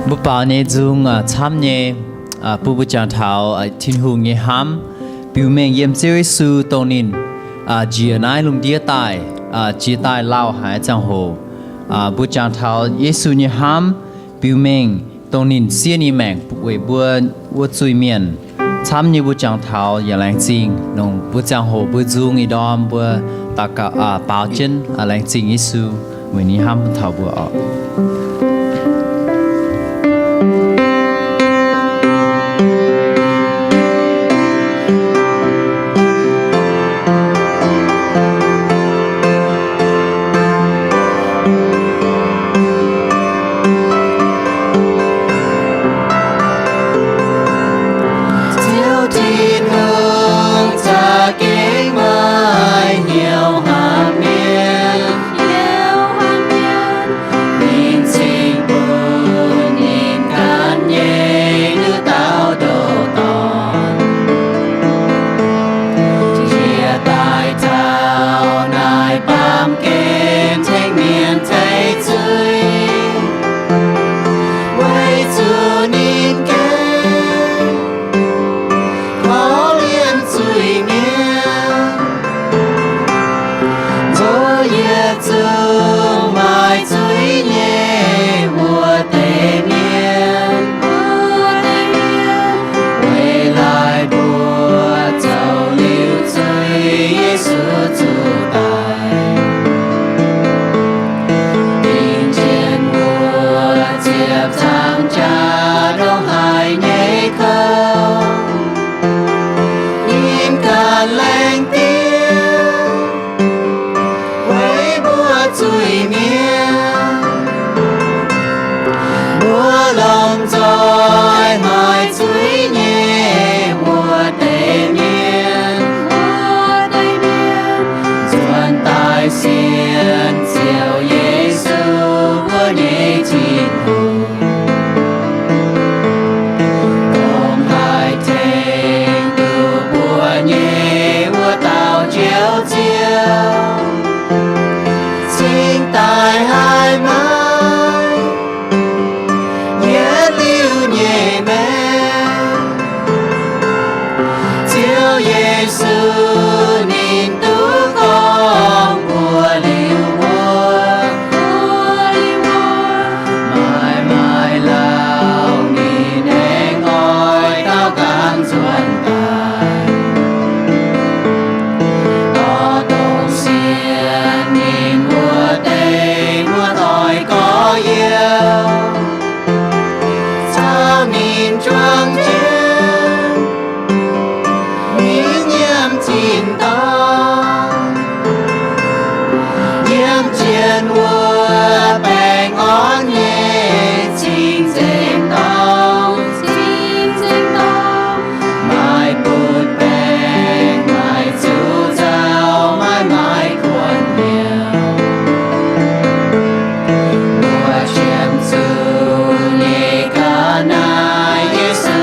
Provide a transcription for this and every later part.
Mbuo baaux nyei nzung camv nyei, bun mbuo jangx taux Tin-Hungh nyei hnamv biux mengh yiem Ziouv Yesu dongh ninh njiec naaiv lungh ndiev daaih, jiex daaih lauh haic ziangh hoc. Mbuo jangx taux Yesu nyei hnamv biux mengh dongh ninh siev ninh maengc weic mbuo wuov zuiz-mienh. Camv nyei mbuo jangx taux yaac laengz zingh. Nongc mbuo ziangh hoc mbuo nzung ih ndorm mbuo daux gaux, baaux jienv laengz zingh Yesu weic ninh hnamv taux mbuo oc. Ziouv Tin-Hungh za'gengh maaih hnyouv hnamv mienh, hnyouv hnamv mienh, ninh cingx bun ninh ganh nyei nduqc dauh ndoh dorn njiec daaih taux naaiv baamh gen tengx mienh teiv zuiz, weic zuqc ninh gengh korv-lienh zuiz-mienh. Mbuo yietc zungv maaih zuiz nyei wuov deix mienh, weic laaix mbuo zoux liuz zuiz, Yesu zuqc daic. Dingc jienv mbuo ziepc zaangc jaax ndongc haaix nyei kouv, ninh ganh laengz diev weic mbuo zuiz-mienh. Mbuo lomh nzoih maaih zuiz nyei wuov deix mienh, nzuonx daaih sienx Ziouv Yesu, mbuo nyei Tin-Hungh, dongh haih tengx duqv mbuo nyei wuov dauh Njoux Ziouv, cingx daaih haih maiv yietc liuz nyei maengc. Ziouv Yesu ninh duqv gorngv mbuox liuz mbuo, maaih maaih lauh ninh aengx oix gauh ganh nzuonx daaih. Dorh dongh sienx ninh wuov deix muoz-doic gorx-youz caux ninh juang jienv mingh nyiemc tin-dorngh, nyiemc jienv wuov baengh orn nyei cing-nzengc dorngh, cing-nzengc dorngh, maaih butv-baengc, maaih zuqc nzauh, maaih maaih kuonx hnyouv. Mbuo qiemx zuqc nyei ga'naaiv Yesu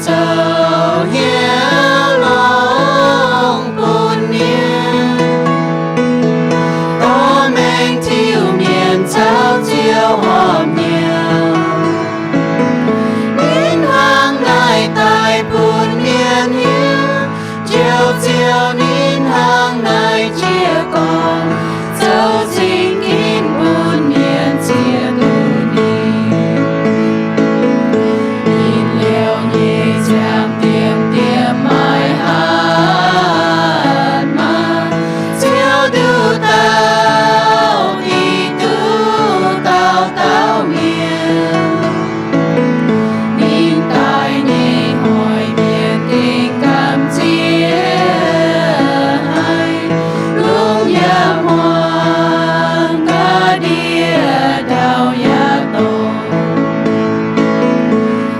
zoux hnyouv longx bun mienh. Dorh mengh tiuv mienh caux Ziouv horpc nyei. Ninh hnangv naaic daaih bun mienh hiuv, Ziouv, Ziouv, ninh hnangv naaic jiex gorngv, zoux zingh ginv bun mienh zieqv duqv ninh. Ninh liouh nyei ziangh diemv diemv maaih hatc maaz, Ziouv nduqc dauh, Giduc nduqc dauh dauh mienh. Ninh daaih nyei hnoi mienh gengh gamh nziex haic, lungh yaac muangx, ga'ndiev ndau yaac dorngc.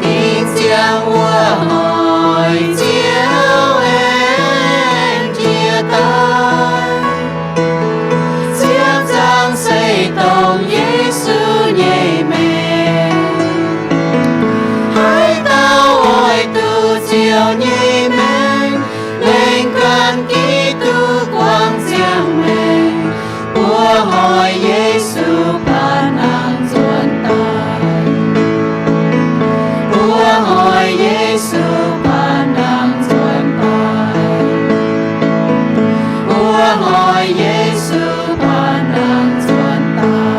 Dingc ziangx wuov hnoi Ziouv aengx jiex daaih. Ziouv zaangc se dongh Yesu nyei maengc. Haaix dauh oix duqv Ziouv nyei maengc, lengc ganh Giduc guangc ziangh maengc. Mbuo hoic Yesu baac nangc nzuonx daaih. Mbuo hoic Yesu baac nangc nzuonx daaih. Mbuo hoic Yesu baac nangc nzuonx daaih.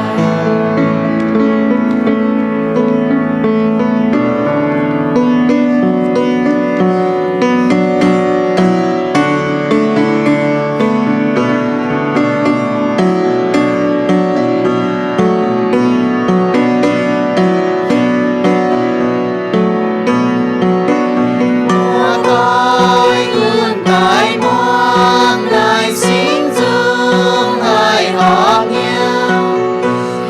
Mbuo doix gunv daaih muangx naaiv singx nzung haih horpc hnyouv.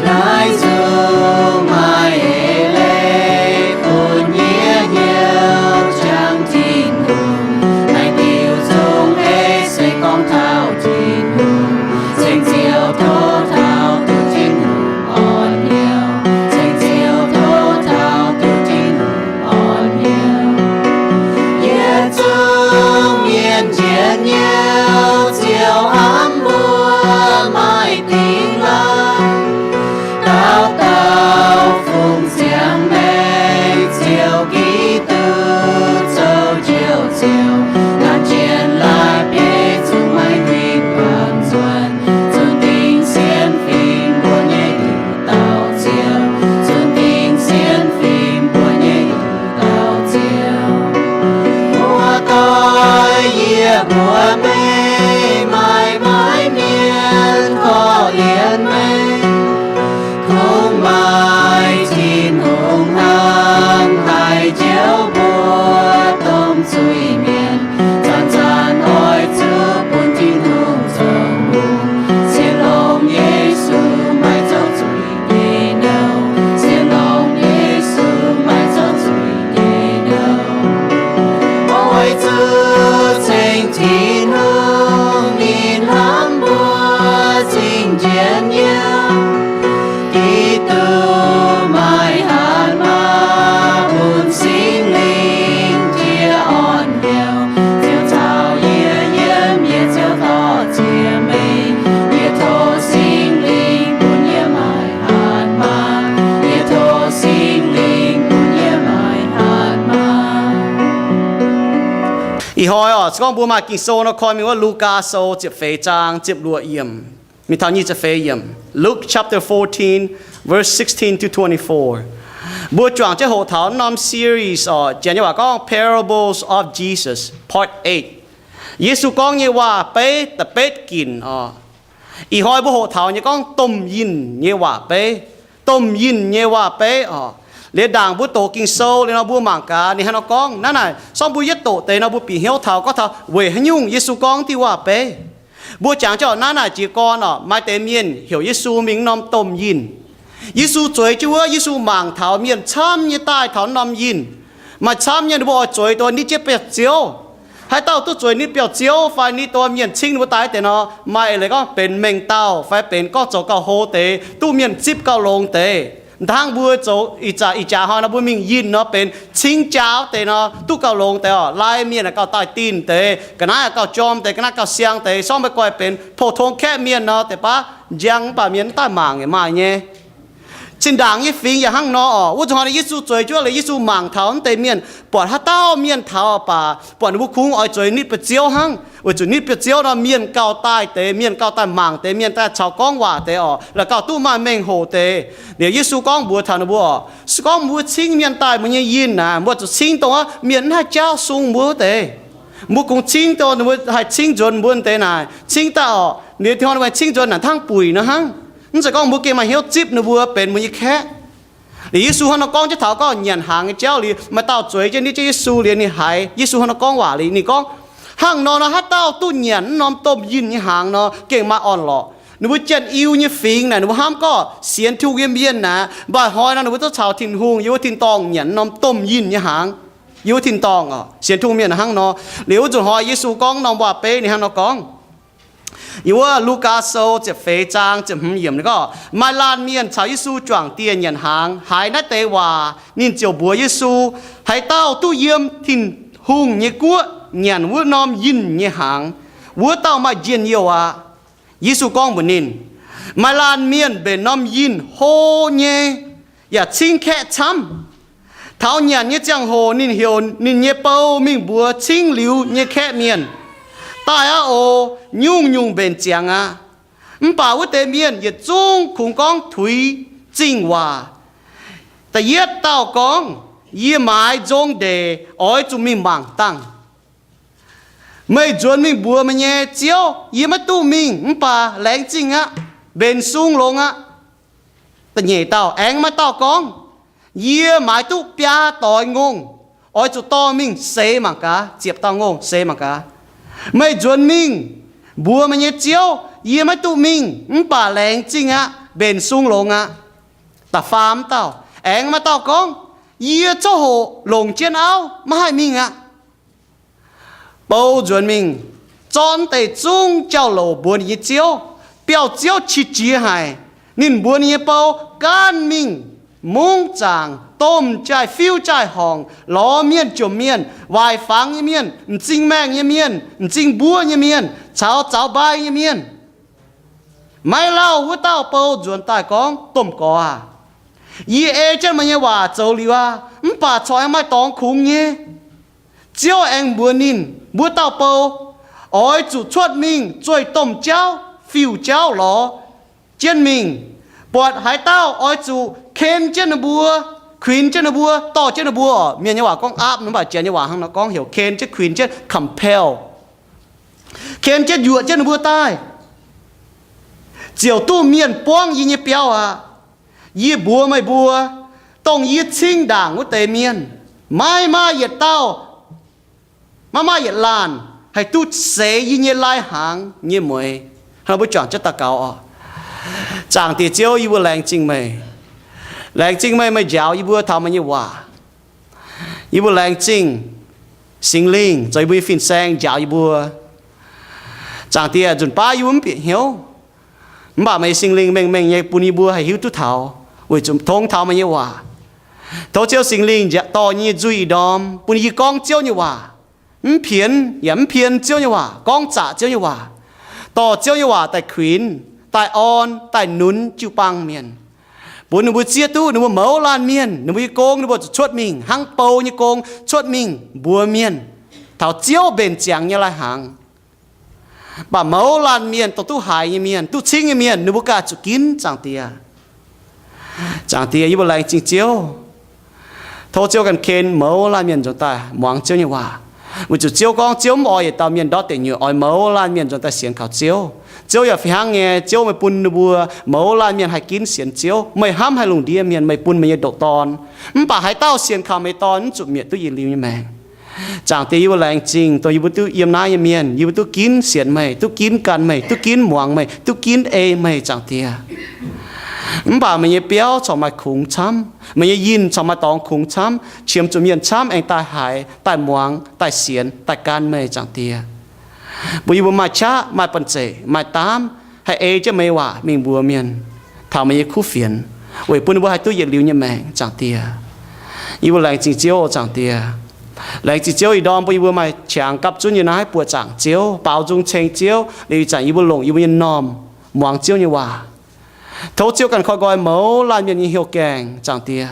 Naaiv nzung maaih eix leiz bun yie hnyouv jangx Tin-Hungh. Naaiv diuc nzung eix se gorngv taux Tin-Hungh. Ceng Ziouv, tov taux duqv Tin-Hungh orn hnyouv. Ceng Ziouv, tov taux duqv Tin-Hungh orn hnyouv. Yietc zungv mienh njien-youh, Ziouv hnamv mbuo maaih dingh laanh. Dauh dauh fungx ziangx maengc Ziouv Giduc zoux Njoux Ziouv. Naaiv jienv laaix bieiv zungv maiv dingh baamh nzuonx. Zunc dingc sienx fim mbuo nyei Njoux Dauh Ziouv. Zunc dingc sienx fim mbuo nyei Njoux Dauh Ziouv. Muoz-doic, yie mbuox meih, maaih maaiz mienh korv-lienh meih. Kungx maaih Tin-Hungh hnamv haic njoux mbuo domh zuiz-mienh. Zanc-zanc oix zuqc bun Tin-Hungh zoux hungh. Sienx longx Yesu, maiv zoux zuiz nyei nouh. Sienx longx Yesu, maiv zoux zuiz nyei nouh. Oix zuqc ceng Tin-Hungh, ninh hnamv mbuo zingh njien-youh. Giduc maaih hatc maaz bun Singx Lingh jiex orn hnyouv. Ziouv caux yie yiem, yie Ziouv dorh ziex meih. Yie tov Singx Lingh bun yie maaih hatc maaz. Yie tov Singx Lingh bun yie maaih hatc maaz. Ih hnoi oc, se gorngv mbuo maaih Ging-Sou nor, koi mingh wuov Lugaa Sou ziepc feix zaang ziepc luoqc yiemc mingh taux nyic ziepc feix yiemc. Luke chapter fourteen, verse sixteen to twenty-four. Mbuo juangc jienv hoqc taux norm series oc, janx nyei waac gorngv Parables of Jesus, Part eight. Yesu gorngv nyei waac-beiv da'betv ginc oc. Ih hnoi mbuo hoqc taux nyei gorngv domh yinh nyei waac-beiv. Domh yinh nyei waac-beiv oc. Liuz ndaangc mbuo doqc Ging-Sou liuz nor, mbuo mangc gaax ninh hnangv nor gorngv. Naaiv naaic, se gorngv mbuo yietv doqc deix nor, mbuo bieqc hnyouv taux gorngv taux weic haaix nyungc Yesu gorngv diuh waac-beiv. Mbuo jangx jienv naaiv naaic jiez gorn oc, maaih deix mienh heuc Yesu mingh norm domh yinh. Yesu zueiz jienv wuov, Yesu mangc taux mienh camv nyei daaih taux norm yinh. Maaih camv nyei ninh mbuo oix zueiz dongh ninh jienv biauv-ziouv. Haaix dauh duqv zueiz ninh biauv-ziouv fai ninh dongh mienh cingv ninh mbuo daaih deix nor, maaih eix leiz gorngv benx mengh dauh fai benx gorngv zoux gauh hlo deix, duqv mienh zipv gauh longx deix. Hnangv mbuo zoux ih zanc ih jaax hnoi nor, mbuo mingh yinh nor benx cingv jaa wuov deix nor, duqv gauh longx deix oc. Lai mienh aah, gauh daaih dinh deix, ga'naaiv aah, gauh jorm deix, ga'naaiv gauh siang deix, sorng maiv guai benx pou-tong kaeqv mienh nor, deix baav njang, mv baac mienh mv daaih mangc yaac maaih nyei. Zinh ndaangc nyei fingx yaac hnangv nor oc. Wuov zanc hnoi Yesu zueiz jienv liuz, Yesu mangc taux wuov deix mienh, buatc haaix dauh mienh taux baac buatc ninh mbuo kungx oix zueiz nitv ba'ziouv hnangv, weic zuqc nitv ba'ziouv nor mienh gauh daaih deix, mienh gauh daaih mangc deix, mienh daaih caux gorngv waac deix oc, la'gauh duqv maaih mengh hoc deix. Liuz Yesu gorngv mbuox taux ninh mbuo oc, se gorngv mbuo cingv mienh daaih mbuo nyei yinh naaic, mbuo zuqc cingv dongh wuov mienh mv haih jaauv sung mbuo wuov deix. Mbuo kungx cingv dongh ninh mbuo haih cingv nzuonx mbuo deix naaic, cingv daaih oc, liuz tengx ninh mbuo cingv nzuonx naaic hnangv buic nor hnangv. Mv zeiz gorngv mbuo gengh maaih hnyouv zipv ninh mbuo benx mbuo nyei kaeqv. Liuz Yesu hnangv nor gorngv jienv taux gorngv nyanc hnaangx nyei jauv liuz, maaih dauh zueiz jienv nitv jienv Yesu liuz ninh haiz Yesu hnangv nor gorngv waac liuz ninh gorngv, hnangv nor nor haaix dauh duqv nyanc naaiv norm domh yinh nyei hnaangx nor gengh maaih orn-lorqc. Ninh mbuo janx-iu nyei fingx naaic, ninh mbuo hnamv gorngv sienx Tin-Hungh nyei mienh naaic, mbaaih hnoi nor ninh mbuo duqv caux Tin-Hungh yiem wuov tin-dorngh nyanc naaiv norm domh yinh nyei hnaangx. Yiem wuov tin-dorngh oc, sienx Tin-Hungh mienh hnangv nor. Liuz wuov nzunc hnoi Yesu gorngv norm waac-beiv ninh hnangv nor gorngv, yiem wuov Lugaa Sou ziepc feix zaang ziepc hmz yiemc ninh gorngv, maaih laanh mienh caux Yesu juangc dieh nyanc hnaangx. Haiz naaiv deix waac ninh ziouc mbuox Yesu, haaix dauh duqv yiem Tin-Hungh nyei guoqv nyanc wuov norm yinh nyei hnaangx, wuov dauh maaih njien-youh aqv. Yesu gorngv mbuox ninh, maaih laanh mienh mbenc norm yinh hlo nyei, yaac cingv kaeqv camv. Taux nyanc nyei ziangh hoc ninh heuc ninh nyei bou mingh mbuox cingv liuz nyei kaeqv mienh, daaih aqv oc, nyungc nyungc mbenc ziangx aqv. Mv baac wuov deix mienh yietc zungv kungx gorngv tuix zingh waac. Da'yietv dauh gorngv, yie maaiz nzong ndeic, oix zuqc mingh mangc dangh. Meih nzuonx mingh mbuox meih nyei ziouv, yie maiv duqv mingh, mv baac laengz zingh aqv, mbenc sung longx aqv. Da'nyeic dauh, aengx maaih dauh gorngv, yie maaiz duqv biaa doix ngongh, oix zuqc dorh mingh seix mangc gaax, ziepc dauh ngongh seix mangc gaax. Meih nzuonx mingh mbuox meih nyei ziouv, yie maiv duqv mingh, mv baac laengz zingh aqv, mbenc sung longx aqv. Da'faam dauh, aengx maaih dauh gorngv, yie coqv hoqc longc jienv auv, maiv haih mingh aqv. Bou nzuonx mingh, zorqv deix zungv jauv-louc mbuox ninh nyei ziouv. Biauv-ziouv qiex jiez haic. Ninh mbuox ninh nyei bou, gaanv mingh mungv zaangc, domh jaaih-fiuv jaaih-horngc, lorz mienh jomc mienh, waaic fangx nyei mienh, m'zing maengh nyei mienh, m'zing mbuov nyei mienh, caux zaux mbai nyei mienh. Maiv lauh wuov dauh bou nzuonx daaih gorngv, domh gorx aah, yie ei jienv meih nyei waac zoux liuz aqv, mv baac corc aengx maaih dorngx kungx nyei. Ziouv aengx mbuox ninh, wuov dauh bou, oix zuqc cuotv mingh zueih domh jauv, fiuv jauv lorz jienv mingh, buatc haaix dauh oix zuqc ken jienv ninh mbuo, kuinx jienv ninh mbuo, dorh jienv ninh mbuo. Mienh nyei waac gorngv aapv, mv baac janx nyei waac hnangv nor gorngv heuc ken jienv, kuinx jienv, compel. Ken jienv, yuoqc jienv ninh mbuo daaih, ziouc duqv mienh buangv yie nyei biauv aqv. Yie mbuox meih mbuo, dongh yie cingv ndaangc wuov deix mienh, maiv maaih yietc dauh, maiv maaih yietc laanh haih duqv seix yie nyei lai-hnaangx nyei mueix. Hnangv mbuo juangc jienv daux gaux oc. Zaangc Diex Ziouv, yie mbuo laengz zingh meih. Laengz zingh meih, meih njaaux yie mbuo taux meih nyei waac. Yie mbuo laengz zingh Singx Lingh zoux yie mbuo nyei fin-saeng njaaux yie mbuo. Zaangc Diex, nzunc baav yie mbuo mv bieqc hnyouv, mv baac meih Singx Lingh mengh mengh nyei bun yie mbuo haih hiuv duqv taux, weic zuqc tongx taux meih nyei waac. Tov Ziouv Singx Lingh dorh yie nyei nzuih ih ndorm bun yie gorngv Ziouv nyei waac, mv pienx yaac mv pien Ziouv nyei waac, gorngv zaqc Ziouv nyei waac, dorh Ziouv nyei waac daaih kuinx, daaih orn, daaih nunz jiu-baang mienh, bun ninh mbuo zieqv duqv ninh mbuo mouz laanh mienh, ninh mbuo nyei gong ninh mbuo zuqc cuotv mingh hnangv bou nyei gong cuotv mingh mbuox mienh taux Ziouv mbenc ziangx nyei lai-hnaangx. Mv baac mouz laanh mienh, dongh duqv haiz nyei mienh, duqv cingv nyei mienh, ninh mbuo ganh zuqc ginv, Zaangc Diex. Zaangc Diex, yie mbuo laengz zingh Ziouv. Tov Ziouv ganh ken mouz laanh mienh nzuonx daaih muangx Ziouv nyei waac. Weic zuqc Ziouv gorngv Ziouv mv oix yietc dauh mienh ndortv deic nyuoqc, oix mouz laanh mienh nzuonx daaih sienx kaux Ziouv. Ziouv yaac fih hnangv nyei, Ziouv meih bun ninh mbuo mouz laanh mienh haih ginv sienx Ziouv. Meih hnamv haaix lungh ndiev mienh, meih bun meih nyei ndoqc Dorn. Mv baac haaix dauh sienx kaux meih Dorn, mv zuqc mietc duqv yietc liuz nyei maengc. Zaangc Diex, yie mbuo laengz zingh dongh yie mbuo duqv yiem naaiv nyei mienh, yie mbuo duqv ginv sienx meih, duqv ginv gan meih, duqv ginv muangx meih, duqv ginv ei meih, Zaangc Diex. Mv baac meih nyei biauv corc maaih kungx camv, meih nyei yinh corc maaih dorngx kungx camv, qiemx zuqc mienh camv aengx daaih haiz, daaih muangx, daaih sienx, daaih gan meih, Zaangc Diex. Mbuo yie mbuo maaih qaqv, maaih banh zeic, maaih daamv, haih ei jienv meih nyei waac mingh mbuox mienh taux meih nyei kuv fienx. weic bun ninh mbuo haih duqv yietc liuz nyei maengc, Zaangc Diex. Yie mbuo laengz zingh Ziouv, Zaangc Diex. Laengz zingh Ziouv ih ndorm bun yie mbuo maaih qangx gapv zunv nyei naaiv buoqc zaangc Ziouv, baaux nzung ceng Ziouv, liuz ih zanc yie mbuo longc yie mbuo nyei m'normh muangx Ziouv nyei waac. Tov Ziouv ganh koi nqoi mouz laanh mienh nyei hnyouv gaengh, Zaangc Diex.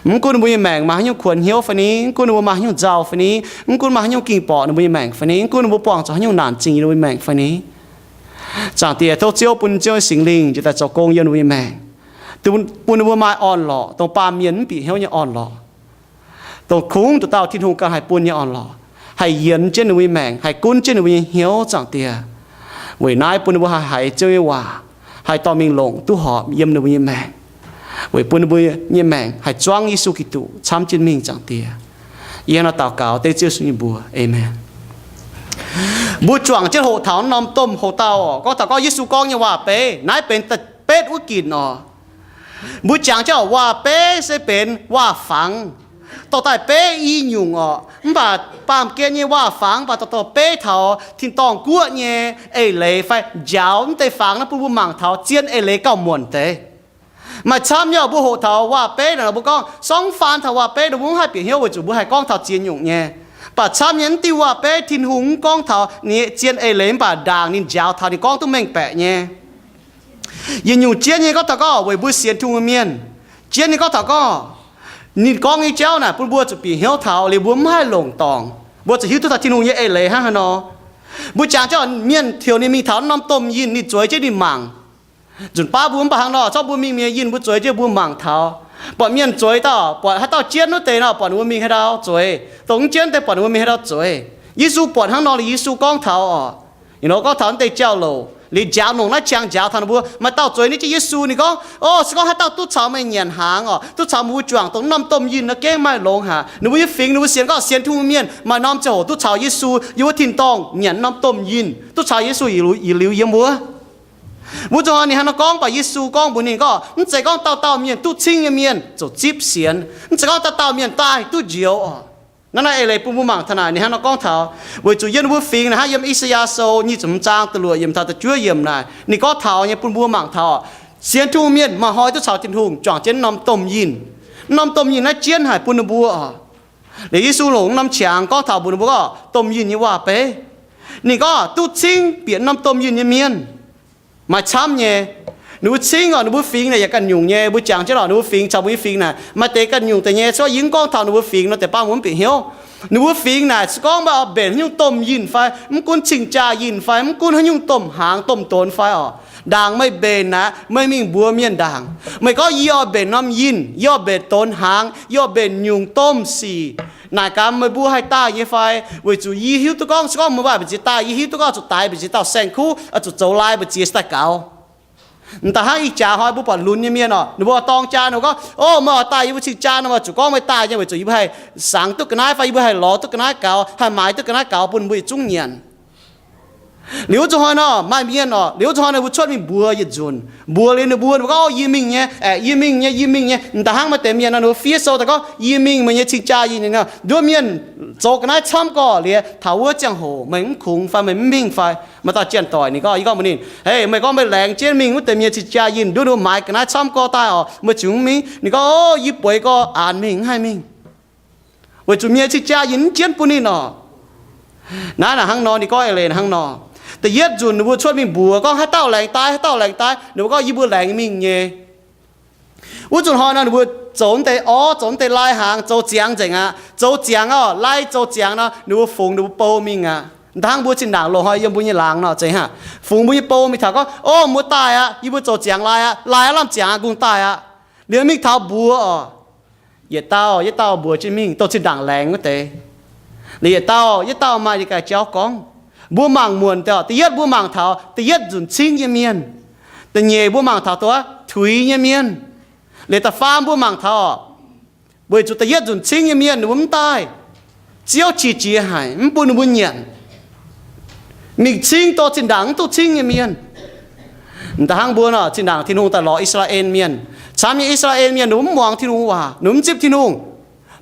Mv gunv ninh mbuo nyei maengc maaih haaix nyungc kuonx hnyouv fai ni, mv gunv ninh mbuo maaih haaix nyungc nzauh fai ni, mv gunv maaih haaix nyungc ging-borqc ninh mbuo nyei maengc fai ni, mv gunv ninh mbuo buangh zuqc haaix nyungc naanc zingh ninh mbuo nyei maengc fai ni, Zaangc Diex, tov Ziouv bun Ziouv nyei Singx Lingh njiec daaih zoux gong yiem ninh mbuo nyei maengc, bun ninh mbuo maaih orn-lorqc, dongh baamh mienh mv bieqc hnyouv nyei orn-lorqc, dongh kungx nduqc dauh Tin-Hungh ganh haih bun nyei orn-lorqc, haih yienx jienv ninh mbuo nyei maengc, haih gunv jienv ninh mbuo nyei hnyouv, Zaangc Diex. Weic naaiv bun ninh mbuo haih haiz Ziouv nyei waac, haih dorh mingh longc duqv horpc yiem ninh mbuo nyei maengc, weic bun ninh mbuo nyei maengc haih zuangv Yesu Giduc camv jienv mingh, Zaangc Diex. Yie hnangv naaiv daux gaux dengv Ziouv Yesu nyei mbuox, aamen. Mbuo juangc jienv hoqc taux norm domh hoc-dauh oc, gorngv taux gorngv Yesu gorngv nyei waac-beiv, naaiv benx da'betv wuov ginc oc. Mbuo jangx jienv oc, waac-beiv se benx waac-fangx, dorh daaih beiv i nyungc oc. Mv baac baamh gen nyei waac-fangx mv baac dorh dorh beiv taux tin-dorngh guoqv nyei eix leiz fai njaaux mv deix fangx naaiv bun mbuo mangc taux zien eix leiz gauh muonc deix. Maaih camv nyei oc, mbuo hoqc taux waac-beiv naaic, mbuo gorngv sorng faan taux waac-beiv nor, mbuo mv haih bieqc hnyouv weic zuqc mbuo haih gorngv taux ziex nyungc nyei. Mv baac camv nyei, mv diuh waac-beiv Tin-Hungh mv gorngv taux ninh zien eix leiz, mv baac ndaangc ninh njaaux taux ninh gorngv duqv mengh baeqc nyei. Yietc nyungc jienv nyei gorngv taux gorngv weic mbuo sienx Tin-Hungh nyei mienh. Jienv nyei gorngv taux gorngv ninh gorngv nyei jauv naaic bun mbuo zuqc bieqc hnyouv taux liuz mbuo mv haih longc dorngc, mbuo zuqc hiuv duqv taux Tin-Hungh nyei eix leiz hnangv haaix nor. Mbuo jangx jienv mienh heuc ninh mingh taux norm domh yinh, ninh zueiz jienv ninh mangc. Nzunc baav mbuo mv baac hnangv nor, zorqv mbuo mingh mi'aqv, yinh mbuo zueiz jienv mbuo mangc taux. Buatc mienh zueiz dauh, buatc haaix dauh jienv wuov deix nor, buatc ninh mbuo mingh haaix dauh zueiz, dongh mv jienv deix buatc ninh mbuo mingh haaix dauh zueiz. Yesu buatc hnangv nor liuz Yesu gorngv taux oc, you know, gorngv taux naaiv deix jauv-louc liuz njaaux longc naaiv qangx njaaux taux ninh mbuo. Maaih dauh zueiz ninh jienv Yesu, ninh gorngv, o, se gorngv haaix dauh duqv caux meih nyanc hnaangx oc, duqv caux mbuo juangc dongh norm domh yinh nor gengh maaih longx haic. Ninh mbuo nyei fingx, ninh mbuo sienx gorngv sienx Tin-Hungh mienh maaih norm ziangh hoc duqv caux Yesu yiem wuov tin-dorngh nyanc norm domh yinh, duqv caux Yesu yietc liuz yiem wuov. Wuov zuqc hnoi ninh hnangv nor gorngv, mv baac Yesu gorngv mbuox ninh gorngv, mv zeiz gorngv dauh dauh mienh duqv cingv nyei mienh ziouc zipv sienx. Mv zeiz gorngv dauh dauh mienh daaih duqv njoux oc. Naaiv naaiv eix leiz bun mbuo mangc taux naaic, ninh hnangv nor gorngv taux, weic zuqc yiem ninh mbuo fingx naaic hnangv yiem I^saa^yaa Sou nyic ziepc hmz zaang da'luoqc yiemc taux da'juov yiemc naaic, ninh gorngv taux nyei bun mbuo mangc taux, sienx Tin-Hungh mienh maaih hnoi duqv caux Tin-Hungh juangc jienv norm domh yinh. Norm domh yinh naaiv jienv haic bun ninh mbuo oc. Liuz Yesu longc norm qangx gorngv taux mbuox ninh mbuo gorngv domh yinh nyei waac-beiv. Ninh gorngv duqv cingv bieqc norm domh yinh nyei mienh maaih camv nyei. Ninh mbuo cingv oc, ninh mbuo fingx naaic yaac ganh nyungc nyei. Mbuo jangx jienv oc, ninh mbuo fingx caux mbuo nyei fingx naaic maaih deix ganh nyungc deix nyei. Se gorngv yie mv gorngv taux ninh mbuo fingx nor, deix baav mbuo mv bieqc hnyouv. Ninh mbuo fingx naaic se gorngv meih oix mbenc haaix nyungc domh yinh fai, mv gunv cing-jaa yinh fai, mv gunv haaix nyungc domh hnaangx domh donx fai oc, ndaangc meih mbenc naaic, meih mingh mbuox mienh ndaangc. Meih gorngv, yie oix mbenc norm yinh, yie oix mbenc donx hnaangx, yie oix mbenc nyungc domh sic. Naaic gaax meih mbuo haih daaih nyei fai? Weic zuqc yie hiuv duqv gorngv, se gorngv meih mbuo mv baac mbu'ziex daaih, yie hiuv duqv gorngv zuqc daix mbu'ziex dauh saeng-kuv, zuqc zoux lai mbu'ziex se daaih gaux. M'daaih hnangv ih jaax hnoi mbuo buatc lunx nyei mienh oc, ninh mbuo dorng jaa ninh mbuo gorngv, o, meih oix daaih yie mbuo cing-jaa nor, zuqc gorngv meih daaih nyei weic zuqc yie mbuo haih sangx duqv ga'naaiv fai yie mbuo haih lorz duqv ga'naaiv gaux, haih maaiz duqv ga'naaiv gaux bun mbuo yietc zungv nyanc. Liuz wuov zuqc hnoi nor maaih mienh oc, liuz wuov zuqc hnoi nor mbuo cuotv mingh mbuox yietc nzunc, mbuox liuz ninh mbuo, ninh mbuo gorngv, o, yie mingh nyei, aeqv, yie mingh nyei, yie mingh nyei. M'daaih hnangv maaih deix mienh nor ninh mbuo fiev sou daaih gorngv, yie mingh meih nyei cing-jaa yinh. Nduov mienh zoux ga'naaiv camv gorx liuz, taux wuov ziangh hoc meih mv kungx fai meih mv mingh fai? Maaih dauh janx-doic ninh gorngv, yie gorngv mbuox ninh, hei, meih gorngv meih laengz jienv mingh wuov deix mienh cing-jaa yinh, nduov ninh mbuo maaiz ga'naaiv camv gorx daaih oc, meih ziouc mv mingh? Ninh gorngv, o, yie bueix gorx aanx mingh, mv haih mingh. Weic zuqc mienh cing-jaa yinh mv jienv bun ninh oc. Naaiv naaic hnangv nor, ninh gorngv eix leiz hnangv nor. Da'yietv nzunc ninh mbuo cuotv mingh mbuox gorngv haaix dauh laengz daaih, haaix dauh laengz daaih, ninh mbuo gorngv yie mbuo laengz mingh nyei. Wuov zuqc hnoi nor ninh mbuo zoux deix orv, zoux deix lai hnaangx, zoux ziangx nzengc aqv. Zoux ziangx oc, lai zoux ziangx nor ninh mbuo fungx ninh mbuo bou mingh aqv. M'daaih hnangv mbuo zinh ndaangc loz-hnoi yiem mbuo nyei laangz nor zeiz hnangv, fungx mbuo nyei bou mingh taux gorngv, o, mbuo daaih aqv, yie mbuo zoux ziangx lai aqv, lai aqv, lamh ziangx aqv, kungx daaih aqv. Liuz mingh taux mbuox oc, yietc dauh yietc dauh mbuox jienv mingh, dongh zinh ndaangc laengz wuov deix. Liuz yietc dauh yietc dauh maaih ninh ganh jauv gorngv. Mbuo mangc muonc deix oc, da'yietv mbuo mangc taux da'yietv nzunc cingv nyei mienh. Da'nyeic mbuo mangc taux dongh tuix nyei mienh. Liuz da'faam mbuo mangc taux oc, weic zuqc da'yietv nzunc cingv nyei mienh ninh mbuo mv daaih, Ziouv qiex jiez haic, mv bun ninh mbuo nyanc. Mingh cingv dongh zinh ndaangc mv duqv cingv nyei mienh. M'daaih hnangv mbuo nor, zinh ndaangc Tin-Hungh daaih lorz I^saa^laa^en Mienh, camv nyei I^saa^laa^en Mienh ninh mbuo mv muangx Tin-Hungh waac, ninh mbuo mv zipv Tin-Hungh.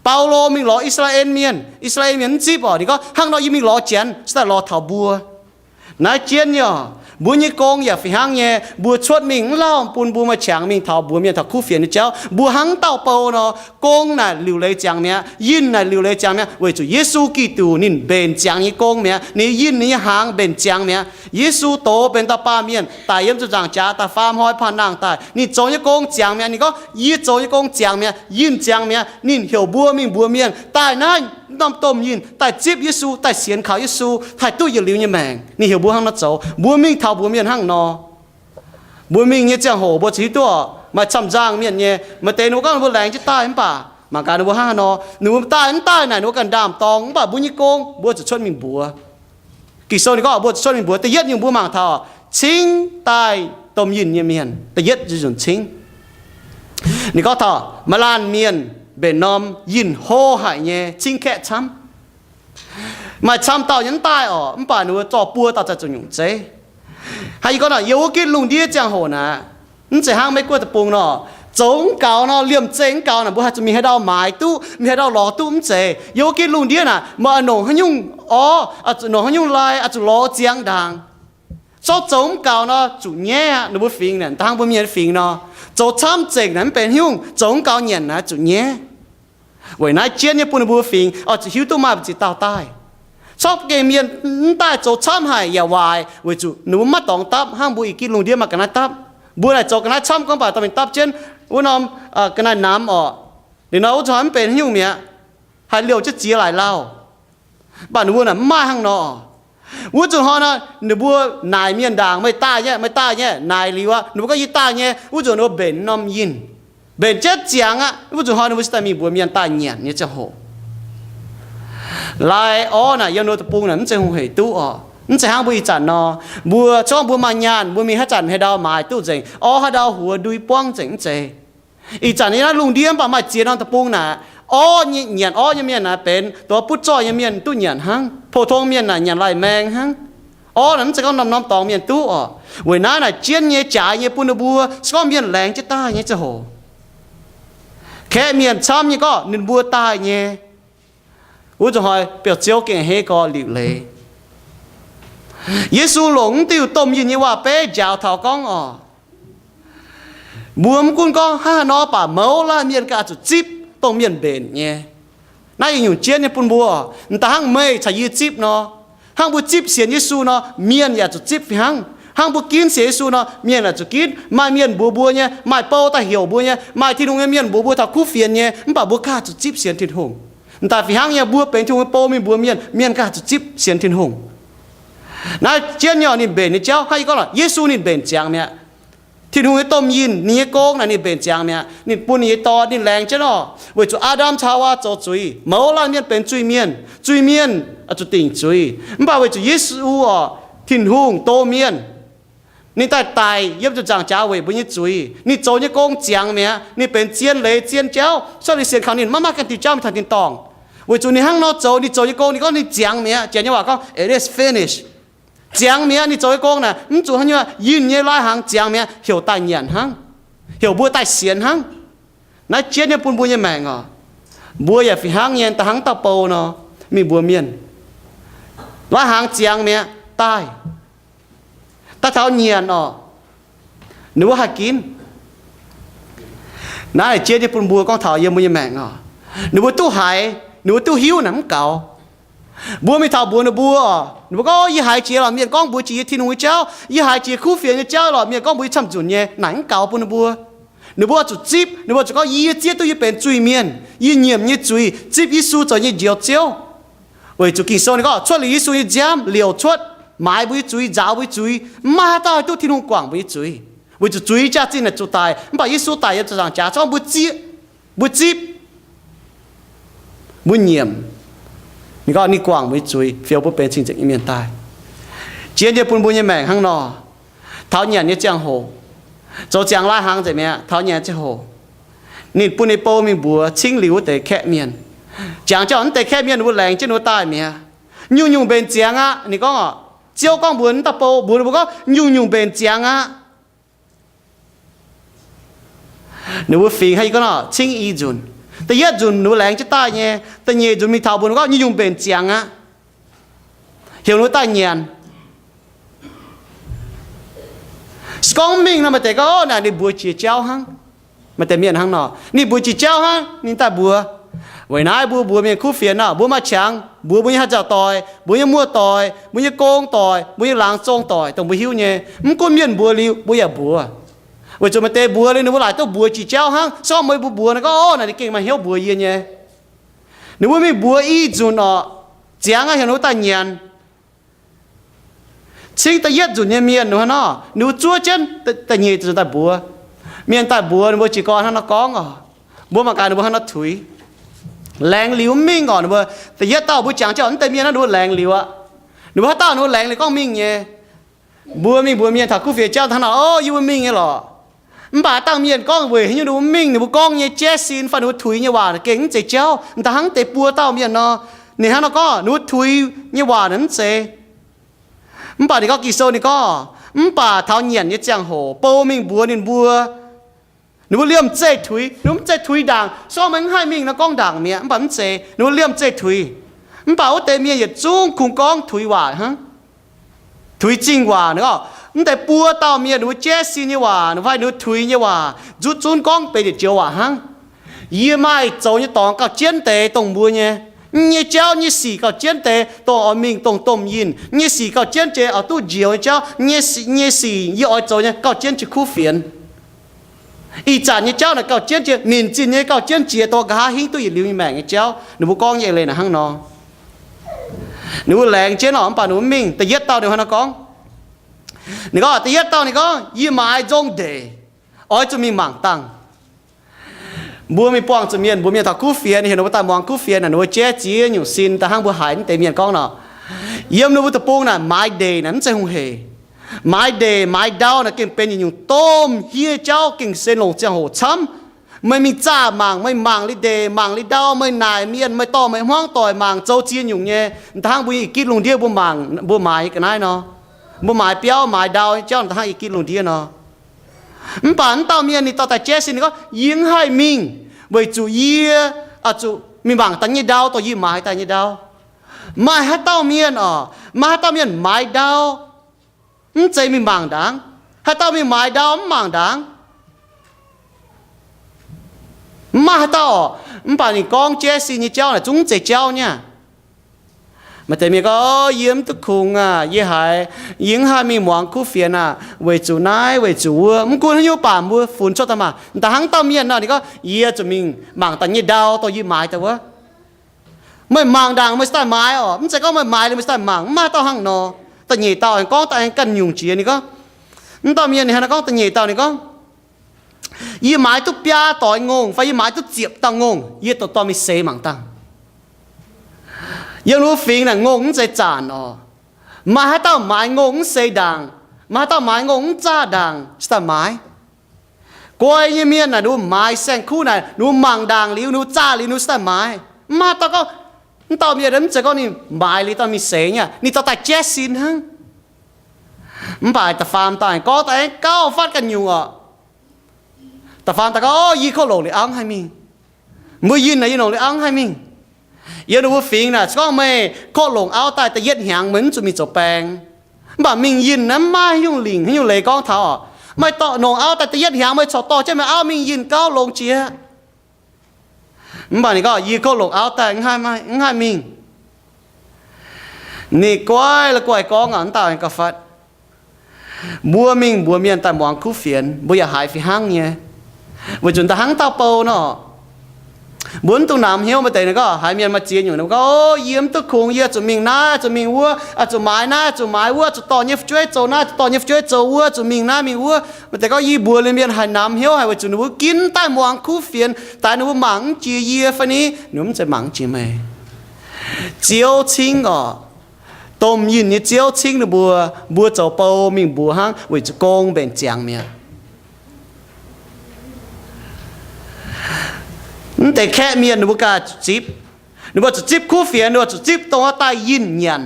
Baulo mingh lorz I^saa^laa^en Mienh, I^saa^laa^en Mienh mv zipv oc. Ninh gorngv, hnangv nor yie mingh lorz janx se daaih lorz taux mbuo. Naaiv jienv nyei oc. Mbuo nyei gong yaac fih hnangv nyei, mbuo cuotv mingh mv lauh bun mbuo maaih qangx mingh taux mbuox mienh taux kuv fienx nyei jauv, mbuo hnangv dauh bou nor. Gong naaic liuc leiz ziangx mi'aqv, yinh naaic liuc leiz ziangx mi'aqv, weic zuqc Yesu Giduc ninh mbenc ziangx nyei gong mi'aqv. Ninh nyei yinh, ninh nyei hnaangx mbenc ziangx mi'aqv. Yesu doz benx dauh baamh mienh daic yiem ziepc nzaangc jaax, daaih faam hnoi panh nangh daaih. Ninh zoux nyei gong ziangx mi'aqv. Ninh gorngv, yie zoux nyei gong ziangx mi'aqv, yinh ziangx mi'aqv. Ninh heuc mbuo mingh mbuox mienh daaih naaiv norm domh yinh daaih zipv Yesu, daaih sienx kaux Yesu, haih duqv yietc liuz nyei maengc. Ninh heuc mbuo hnangv nor zoux. Mbuo mingh taux mbuox mienh hnangv nor. Mbuo mingh nyei ziangh hoc mbuo ziouc hiuv duqv oc, maaih camv nzangh mienh nyei. Maaih deix ninh mbuo gorngv ninh mbuo laengz jienv daaih mv baac mangc gaax ninh mbuo hnangv haaix nor. Ninh mbuo daaih mv daaih naaic ninh mbuo ganh ndaam-dorng, mv baac mbuo nyei gong mbuo zuqc cuotv mingh mbuox. Ging-Sou ninh gorngv mbuo zuqc cuotv mingh mbuox. Da'yietv nyungc mbuo mangc taux cingv daaih domh yinh nyei mienh. Da'yietv nzunc cingv. Ninh gorngv taux maaih laanh mienh mbenc norm yinh hlo haic nyei cingv kaeqv camv. Maaih camv dauh nyei mv daaih oc, mv baac ninh mbuo zorqv buo dauh za'gengh nyungc zeiv. Hnangv yie gorngv nor, yiem wuov gitv lungh ndiev ziangh hoc naaic, mv zeiz hnangv Meiv Guoqv deic-bung nor, zoux mv gaux nor, liemh zeih mv gaux naaic, mbuo haih zuqc mingh haaix ndau maaiz duqv, mingh haaix ndau lorz duqv, mv zeiz. Yiem wuov gitv lungh ndiev naaic, meih oix nongc haaix nyungc orv, oix zuqc nongc haaix nyungc lai, oix zuqc lorz ziangx ndaangc. Zorqv zoux mv gaux nor zuqc nyaiv aqv. Ninh mbuo fingx naaic, da'hnangv mbuo mienh fingx nor, zoux camv nzengc naaic mv benx haaix nyungc, zoux mv gaux nyanc naaic zuqc nyaiv. Weic naaiv jienv nyei bun ninh mbuo fingx oix zuqc hiuv duqv maaih mbu'ziex dauh daaih. Corc gengh mienh mv daaih zoux camv haic yaac waaic, weic zuqc ninh mbuo maiv dorngx dapv hnangv mbuo ih gitv lungh ndiev maaih ga'naaiv dapv. Mbuo naaic zoux ga'naaiv camv gorngv baac dorh mingh dapv jienv wuov norm ga'naaiv namx orqc. Liuz nor wuov zuqc mv benx haaix nyungc mi'aqv, haih liouh jienv ziex laaix lauh. Mv baac ninh mbuo naaic mv maaih hnangv nor. Wuov zuqc hnoi nor, ninh mbuo naaic mienh ndaangc, meih daaih nyei, meih daaih nyei, naaic liuz aqv, ninh mbuo gorngv yie daaih nyei, wuov zuqc ninh mbuo mbenc norm yinh. Mbenc jienv ziangx aqv, wuov zuqc hnoi ninh mbuo cingx daaih mingh mbuox mienh daaih nyanc nyei ziangh hoc. Lai orv naaic yiem ninh mbuo deic-bung naaic mv zeiz hungh hec duqv orqc. Mv zeiz hnangv mbuo ih zanc nor, mbuo corc mbuo maaih nyaanh, mbuo mingh haaix zanc haaix ndau maaiz duqv nzengc, orv haaix ndau huox ndui buangv nzengc mv zeiz. Ih zanc yiem naaiv lungh ndiev mv baac maaih ziex norm deic-bung naaic, orv nyei, nyanc orv nyei mienh naaic benx dongh butv zorqv nyei mienh duqv nyanc hnangv. Pou-tong mienh naaic nyanc lai-maeng hnangv. Orv naaic mv zeiz gorngv norm-norm dorngx mienh duqv orqc. Weic naaiv naaic jienv nyei, jaaix nyei bun ninh mbuo, se gorngv mienh laengz jienv daaih nyei ziangh hoc, kaeqv mienh camv nyei gorngv ninh mbuo daaih nyei. Wuov zuqc hnoi biauv-ziouv gengh a'hneiv gorx liuc leiz. Yesu longc mv diuh domh yinh nyei waac-beiv njaaux taux gorngv orqc, mbuo mv gunv gorngv hnangv haaix nor baac mouz laanh mienh ganh oix zuqc zipv dongh mienh mbenc nyei. Naaiv ih nyungc jienv nyei bun mbuo, m'daaih hnangv meih caux yie zipv nor, hnangv mbuo zipv sienx Yesu nor, mienh yaac zuqc zipv fih hnangv. Hnangv mbuo ginv sienx Yesu nor, mienh yaac zuqc ginv. Maaih mienh mbuox mbuo nyei, maaih bou daaih heuc mbuo nyei, maaih Tin-Hungh nyei mienh mbuox mbuo taux kuv fienx nyei, mv baac mbuo ganh zuqc zipv sienx Tin-Hungh. M'daaih fih hnangv nyei, mbuo benx Tin-Hungh nyei bou mingh mbuox mienh, mienh ganh zuqc zipv sienx Tin-Hungh. Naaiv jienv nyei ninh mbenc nyei jauv hnangv yie gorngv lorqc, Yesu ninh mbenc ziangx mi'aqv. Tin-Hungh nyei domh yinh, ninh nyei gong naaic ninh mbenc ziangx mi'aqv. Ninh bun ninh nyei Dorn ninh laengz jienv orqc, weic zuqc Aa^ndam caux Hawaa zoux zuiz, mouz laanh mienh benx zuiz mienh, zuiz mienh zuqc dingc zuiz. Mv baac weic zuqc Yesu orqc, Tin-Hungh doh mienh, ninh daaih daic yiem ziepc nzaangc jaax weic mbuo nyei zuiz. Ninh zoux nyei gong ziangx mi'aqv. Ninh benx zien leiz zien jauv, cuotv liuz sienx kaux ninh maiv maaih ganh diuh jauv mingh taux tin-dorngh. Weic zuqc ninh hnangv nor zoux, ninh zoux nyei gong, ninh gorngv ninh ziangx mi'aqv. Janx nyei waac gorngv, It is finished. Ziangx mi'aqv. Ninh zoux nyei gong naaic mv zuqc haaix nyungc, yinh nyei lai-hnaangx ziangx mi'aqv, heuc daaih nyanc hnangv, heuc mbuo daaih sienx hnangv. Naaiv jienv nyei bun mbuo nyei maengc orqc. Mbuo yaac fih hnangv nyei, da'hnangv dauh bou nor, mingh mbuox mienh, lai-hnaangx ziangx mi'aqv, daaih, daaih taux nyanc orqc, ninh mbuo haih ginv. Naaiv jienv nyei bun mbuo gorngv taux yiem mbuo nyei maengc orqc, ninh mbuo duqv haiz, ninh mbuo duqv hiuv naaic mv gaux. Mbuo mingh taux mbuox ninh mbuo orqc, ninh mbuo gorngv, yie haiz jiex lorqc, mienh gorngv mbuox jiex yie Tin-Hungh nyei jauv, yie haiz jiex kuv fienx nyei jauv lorqc, mienh gorngv mbuox yie camv-nzunc nyei, naaic mv gaux bun ninh mbuo. Ninh mbuo zuqc zipv, ninh mbuo zuqc gorngv, yie zieqv duqv yie benx zuiz-mienh, yie nyiemc nyei zuiz, zipv Yesu zoux nyei Njoux Ziouv. Weic zuqc Ging-Sou ninh gorngv, cuotv liuz Yesu nyei nziaamv liouc cuotv, maaiz mbuo nyei zuiz, nzaaux mbuo nyei zuiz. Mv maaih haaix dauh haih duqv Tin-Hungh guangc mbuo nyei zuiz, weic zuqc zuiz jaax-zinh naaic zuqc daic. Mv baac Yesu daic yiem ziepc nzaangc jaax, corc mbuo zieqv, mbuo zipv, mbuo nyiemc, ninh gorngv ninh guangc mbuo nyei zuiz, fioux mbuo benx cing-nzengc nyei mienh daaih. Jiex nyei bun mbuo nyei maengc hnangv nor, taux nyanc nyei ziangh hoc, zoux ziangx lai-hnaangx nzengc mi'aqv. Taux nyanc ziangh hoc, ninh bun ninh bou mingh mbuox cingv liuz wuov deix kaeqv mienh. Jangx jienv mv deix kaeqv mienh, ninh mbuo laengz jienv ninh mbuo daaih mi'aqv. Nyungc-nyungc mbenc ziangx aqv. Ninh gorngv, Ziouv gorngv mbuox mv dauh bou, mbuox ninh mbuo gorngv, nyungc-nyungc mbenc ziangx aqv. Ninh mbuo fingx, hnangv yie gorngv nor, cingv i nzunc. Da'yietv nzunc ninh mbuo laengz jienv daaih nyei. Da'nyeic nzunc mingh taux mbuox ninh gorngv, nyungc-nyungc mbenc ziangx aqv. Heuc ninh mbuo daaih nyanc. Se gorngv mv mingh nor, maaih deix gorngv, Ov, naaic ninh mbuox jiex jauv hnangv. Maaih deix mienh hnangv nor, ninh mbuox jiex jauv hnangv, ninh daaih mbuox. Weic naaiv mbuo mbuox mienh kuv fienx nor, mbuo maaih qangx, mbuox mbuo nyei haaix nzauc doic, mbuo nyei muoz-doic, mbuo nyei gong doic, mbuo nyei laangz zong doic, dongh mbuo hiuv nyei. Mv gunv mienh mbuox liuz, mbuo yaac mbuox. Weic zuqc maaih deix mbuox liuz ninh mbuo laaic duqv mbuox jiex jauv hnangv. Se gorngv meih mbuo mbuox naaic gorngv, Ov, naaic ninh gengh maaih hnyouv mbuox yie nyei. Ninh mbuo mingh mbuox i nzunc orqc, ziangx aqv heuc ninh mbuo daaih nyanc. Cingv da'yietv nzunc nyei mienh nor, ninh mbuo zuov jienv da'nyeic nzunc daaih mbuox. Mienh daaih mbuox ninh mbuo jiez gorn hnangv nor gorngv orqc, mbuo mangc gaax ninh mbuo hnangv nor tuix. Laengz liuz mv mingh orqc, ninh mbuo da'yietv dauh mbuo jangx jienv orqc, mv deix mienh naaiv ninh mbuo laengz liuz aqv. Ninh mbuo haaix dauh ninh mbuo laengz liuz gorngv mingh nyei. Mbuo mingh mbuox mienh taux kuv fienx jauv hnangv nor, Ov, yie mbuo mingh nyei lorqc. Mv baac dangh mienh gorngv weic haaix nyungc ninh mbuo mingh, ninh mbuo gorngv nyei jaiv sin fai ninh mbuo tuix nyei waac gengh mv zeiz jauv, m'daaih hnangv deix buo dauh mienh nor. Ninh hnangv nor gorngv ninh mbuo tuix nyei waac naaic mv zeiz. Mv baac ninh gorngv Ging-Sou ninh gorngv, mv baac taux nyanc nyei ziangh hoc bou mingh mbuox ninh mbuo, ninh mbuo liemh zeih tuix, ninh mbuo mv zeiz tuix ndaangc. Se gorngv meih mv haih mingh nor gorngv ndaangc mi'aqv, mv baac mv zeiz, ninh mbuo liemh zeih tuix. Mv baac wuov deix mienh yietc zungv kungx gorngv tuix waac hnangv. Tuix zingh waac ninh gorngv, mv deix buo dauh mienh ninh mbuo jaiv sin nyei waac, ninh mbuo fai ninh mbuo tuix nyei waac, nzutv zunv gorngv benx yietc joux waac hnangv. Yie maaih zoux nyei dorngx gauh jienv deix dongh mbuo nyei. Nyei jauv nyei sic gauh jienv deix dongh oix mingh dongh domh yinh. Nyei sic gauh jienv jiex oix duqv njoux nyei jauv. Nyei sic, nyei sic yie oix zoux nyei gauh jienv jiex kuv fienx. Ih zanc nyei jauv naaic gauh jienv jiex, ninh zinh nyei gauh jienv jiex dongh nqa'haav hingv duqv yietc liuz nyei maengc nyei jauv. Ninh mbuo gorngv nyei eix leiz naaic hnangv nor. Ninh mbuo laengz jienv orqc, mv baac ninh mbuo mv mingh. Da'yietv dauh ninh hnangv nor gorngv. Ninh gorngv, da'yietv dauh ninh gorngv, Yie maaiz nzong ndeic, oix zuqc mingh mangc dangh. Mbuo mingh buangh zuqc mienh, mbuox mienh taux kuv fienx, heuc ninh mbuo daaih muangx kuv fienx naaic, ninh mbuo jaiv ziex nyungc sin daaih hnangv mbuo haiz mv deix mienh gorngv nor. Yiem ninh mbuo deic-bung naaic maaiz ndeic naaic mv zeiz hungh hec. Maaiz ndeic maaiz ndau naaic gengh benx yietc nyungc domh hieh jauv, gengh se longc ziangh hoc camv. Meih mingh zaah mangc, meih mangc liuz ndeic, mangc liuz ndau, meih naaic mienh, meih dorh meih hmuangv doic mangc zoux ziex nyungc nyei, daaih hnangv mbuo i gitv lungh ndiev mbuo mangc, mbuo maaiz ga'naaiv nor, mbuo maaiz biauv maaiz ndau nyei jauv daaih hnangv i gitv lungh ndiev nor. Mv baac mv dauh mienh ninh dorh daaih jaiv sin ninh gorngv, Yie mv haih mingh, weic zuqc yie oix zuqc mingh mangc daaih nyei ndau, dongh yie maaiz daaih nyei ndau. Maaih haaix dauh mienh orqc, maaih haaix dauh mienh maaiz ndau mv zeiz mingh mangc ndaangc? Haaix dauh mingh maaiz ndau mv mangc ndaangc? Mv maaih haaix dauh orqc. Mv baac ninh gorngv jaiv sin nyei jauv naaic zungv mv zeiz jauv nyei aqv. Maaih deix mienh gorngv, Yie mv duqv kungx aqv, yie haiz, yie mv haih mingh muangx kuv fienx aqv, weic zuqc naaiv weic zuqc wuov. Mv gunv haaix nyungc baac mbuo funx cuotv daaih maah. Daaih hnangv dauh mienh nor, ninh gorngv, Yie zuqc mingh mangc daaih nyei ndau, dongh yie maaiz daaih wuov. Meih mangc ndaangc meih cingx daaih maaiz orqc. Mv zeiz gorngv meih maaiz liuz meih cingx daaih mangc. Mv maaih dauh hnangv nor. Da'nyeic dauh aengx gorngv daaih aengx ganh nyungc jiex ninh gorngv, mv dauh mienh ninh hnangv nor gorngv, da'nyeic dauh ninh gorngv, Yie maaiz duqv biaa doix ngongh fai yie maaiz duqv ziepc dauh ngongh, yie dorh dorh mingh seix mangc dangh. Yiem wuov fingx naaic ngongh mv zeiz zaanc orqc. Maaih haaix dauh maaiz ngongh mv seix ndaangc? Maaih haaix dauh maaiz ngongh mv zaah ndaangc cingx daaih maaiz? Guai nyei mienh naaic, ninh mbuo maaiz saeng-kuv naaic, ninh mbuo mangc ndaangc liuz, ninh mbuo zaah liuz, ninh mbuo cingx daaih maaiz. Mv maaih dauh gorngv, mv dauh mienh mv zeiz gorngv ninh maaiz liuz daaih mingh seix nyei aqv, ninh dorh daaih jaiv sin hnangv. Mv baac da'faam dauh aengx gorngv daaih aengx gauh fatv ganh nyungc orqc. Da'faam dauh gorngv, Ov, yie kov longc liuz auv mv haih mingh. Mbuo yinh naaic yie longc liuz auv mv haih mingh. Yiem ninh mbuo fingx naaic, se gorngv meih kov longc auv daaih da'yietv hnyangx meih mv zuqc mingh zoux baeng. Mv baac mingh yinh naaiv mv maaih haaix nyungc lingc haaix nyungc leiz gorngv taux orqc. Meih dorh longc auv daaih da'yietv hnyangx meih corc dorh jienv meih auv mingh yinh gauh longx jiex. Mv baac ninh gorngv, Yie kov longc auv daaih mv haih mingh. Ninh guaiv la'guaih gorngv aqv, mv dauh gauh fatv. Mbuo mingh mbuox mienh daaih muangx kuv fienx, mbuo yaac haiz fih hnangv nyei. Weic zuqc da'hnangv dauh bou nor, mbuo mv dungx namx hnyouv. Maaih deix ninh gorngv haiz mienh maaih ziex nyungc, ninh gorngv, Ov, yie mv duqv kungx, yie zuqc mingh naaiv, zuqc mingh wuov, zuqc maaiz naaiv, zuqc maaiz wuov, zuqc dorh nyei fu'jueiv zoux naaiv, zuqc dorh nyei fu'jueiv zoux wuov, zuqc mingh naaiv mingh wuov. Maaih deix gorngv yie mbuox liuz mienh haiz namx hnyouv haic, weic zuqc ninh mbuo ginv daaih muangx kuv fienx, daaih ninh mbuo mangc mv jiex yie fai ni? Ninh mbuo mv zeiz mangc mv jiex meih. Ziouv cingv orqc. Domh yinh nyei Ziouv cingv ninh mbuo, mbuo zoux bou mingh mbuox hnangv weic zuqc gong mbenc ziangx mi'aqv. Mv deix kaeqv mienh ninh mbuo ganh zuqc zipv. Ninh mbuo zuqc zipv kuv fienx, ninh mbuo zuqc zipv dongh wuov daaih yinh nyanc.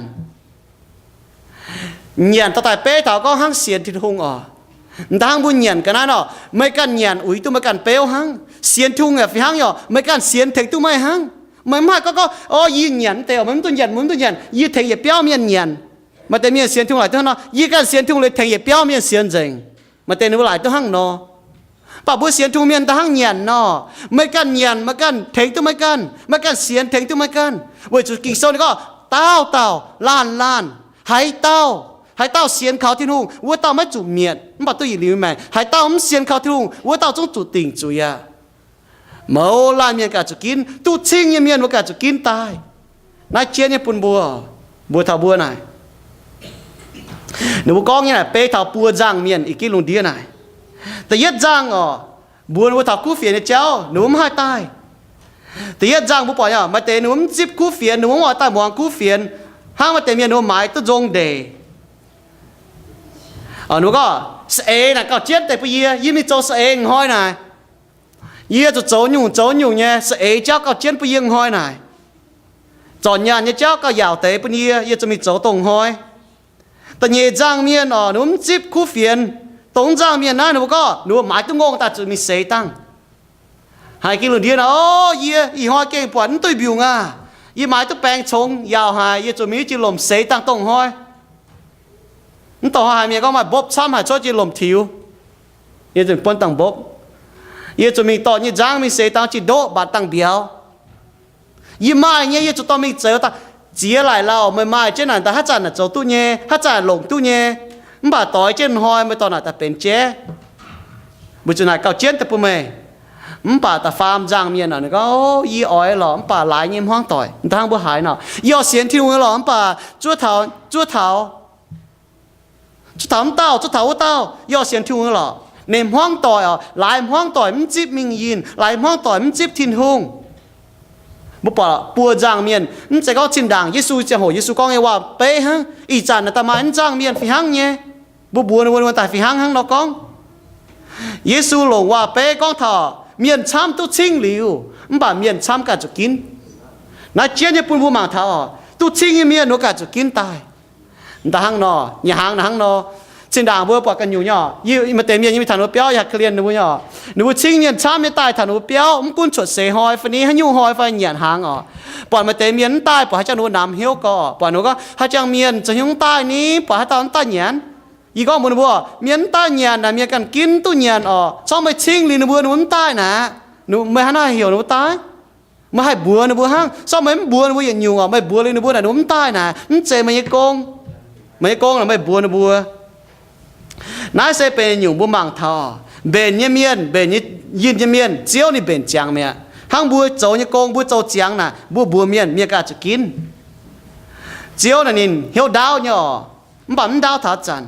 Nyanc dorh daaih beiv taux gorngv hnangv sienx Tin-Hungh orqc. M'daaih hnangv mbuo nyanc ga'naaiv nor, meih ganh nyanc uix duqv meih ganh beuv hnangv. Sienx Tin-Hungh yaac fih hnangv orqc, meih ganh sienx tengx duqv meih hnangv. Meih mv haih gorngv gorngv, Ov, yie nyanc mv deix orqc, meih mv duqv nyanc, meih mv duqv nyanc, yie tengx yietc biauv mienh nyanc. Maaih deix mienh sienx Tin-Hungh laaic duqv hnangv nor, Yie ganh sienx Tin-Hungh liuz tengx yietc biauv mienh sienx nzengc. Maaih deix ninh mbuo laaic duqv hnangv nor. Mv baac mbuo sienx Tin-Hungh mienh da'hnangv nyanc nor. Meih ganh nyanc, meih ganh tengx duqv meih ganh. Meih ganh sienx, tengx duqv meih ganh. Weic zuqc Ging-Sou ninh gorngv, dauh dauh, laanh laanh, haaix dauh, haaix dauh sienx kaux Tin-Hungh, wuov dauh maiv zuqc mietc, mv baac duqv yietc liuz maengc. Haaix dauh mv sienx kaux Tin-Hungh, wuov dauh zungv zuqc dingc zuiz aqv. Mouz laanh mienh ganh zuqc ginv, duqv cingv nyei mienh mbuo ganh zuqc ginv daaih. Naaiv jienv nyei bun mbuo, mbuox taux mbuo naaic. Ninh mbuo gorngv nyei naaic, beiv taux buo nzangc mienh ih ginv lungh ndiev naaic. Da'yietv nzangc oc, mbuox ninh mbuo taux kuv fienx nyei jauv, ninh mbuo mv haih daaih. Da'yietv nzangc mbuo buatc nyei, maaih deix ninh mbuo mv zipv kuv fienx, ninh mbuo mv oix daaih muangx kuv fienx, hnangv maaih deix mienh ninh mbuo maaiz duqv nzong ndeic. Ninh mbuo gorngv, saeng-eix naaic gauh jienv deix bun yie, yie mingh zoux saeng-eix hnoi naaic. Yie zuqc zoux nyungc zoux nyungc nyei, saeng-eix jauv gauh jienv bun yie hnoi naaic. Zorc nyaanh nyei jauv gauh yaauc deix bun yie, yie zuqc mingh zoux dongh hnoi. Da'nyeic nzangc mienh oc, ninh mbuo mv zipv kuv fienx, dongh mv nzangc mienh naaiv ninh mbuo gorngv ninh mbuo maaiz duqv ngongh daaih zuqc mingh seix dangh. Haiz gengh lungh ndiev nor, o, yie ih hnoi gengh buatc mv duih mbiungc aqv. Yie maaiz duqv baengx congx yaauc haic, yie zuqc mingh jiex lomc seix dangh dongh hnoi. Mv dongh hnoi haiz mienh gorngv maaih mbopv camv haic, cuotv jiex lomc tiux, yie zuqc bun dangh mbopv. Yie zuqc mingh dorh nyei nzangv mingh seix dangh jiex ndoqv mbatc dangh mbiauz. Yie maaih nyei, yie zuqc dorh mingh zeix daaih. Ziex laaic lauh meih maaih jienv naaic, daaih haaix zanc naaic zoux duqv nyei, haaix zanc longc duqv nyei. Mv baac doix jienv hnoi meih dorh naaic daaih benx jaiv. Mbuo zuqc naaic gauh jienv daaih bun meih. Mv baac da'faam nzangc mienh naaic, ninh gorngv, o, yie oix lorqc, mv baac laaix nyei hmuangv doic. Da'hnangv mbuo haiz nor, yie oix sienx Tin-Hungh lorqc, mv baac zuov taux, zuov taux, zuov taux mv dauh, zuov taux wuov dauh, yie oix sienx Tin-Hungh lorqc. Ninh hmuangv doic oc, laaix hmuangv doic mv zipv mingh yinh, laaix hmuangv doic mv zipv Tin-Hungh. Mbuo buatc buo nzangc mienh, mv zeiz gorngv zinh ndaangc Yesu ziangh hoc Yesu gorngv nyei waac-beiv hnangv. Ih zanc naaic daaih maaih mv nzangc mienh fih hnangv nyei. Mbuo mbuox ninh mbuo, ninh mbuo daaih fih hnangv hnangv nor gorngv. Yesu longc waac-beiv gorngv taux mienh camv duqv cingv liuz, mv baac mienh camv ganh zuqc ginv. Naaiv jienv nyei bun mbuo mangc taux oc, duqv cingv nyei mienh ninh mbuo ganh zuqc ginv daaih. Da'hnangv nor, nyiec hnaangx naaiv hnangv nor, zinh ndaangc mbuo buatc ganh nyungc nyei oc, maaih deix mienh yie mingh taux ninh mbuo biauv, yaac korv-lienh ninh mbuo nyei oc. Ninh mbuo cingv mienh camv nyei daaih taux ninh mbuo biauv, mv gunv cuotv seix hnoi fai ni haaix nyungc hnoi fai nyiec hnaangx oc. Buatc maaih deix mienh mv daaih, buatc haaix jangx ninh mbuo namx hnyouv gorx, buatc ninh mbuo gorngv, haaix jangx mienh zoux hnyouv mv daaih ni, buatc haaix dauh mv daaih nyanc. Yie gorngv mbuox ninh mbuo, mienh mv daaih nyanc naaic, mienh ganh ginv duqv nyanc oc. Corc meih cingv liuz ninh mbuo, ninh mbuo mv daaih naaic, meih hnangv naaiv heuc ninh mbuo daaih? Meih haih mbuox ninh mbuo hnangv. Corc meih mv mbuox ninh mbuo yietc nyungc oc, meih mbuox liuz ninh mbuo naaic, ninh mbuo mv daaih naaic, mv zeiz meih nyei gong. Meih nyei gong naaic meih mbuox ninh mbuo. Naaiv se benx nyungc mbuo mangc taux, mbenc nyei mienh, mbenc nyei, yinh nyei mienh, Ziouv ninh mbenc ziangx mi'aqv. Hnangv mbuo zoux nyei gong mbuo zoux ziangx naaic, mbuo mbuox mienh, mienh ganh zuqc ginv. Ziouv naaic ninh hnyouv ndaauv nyei oc, mv baac mv ndaauv taux zanc.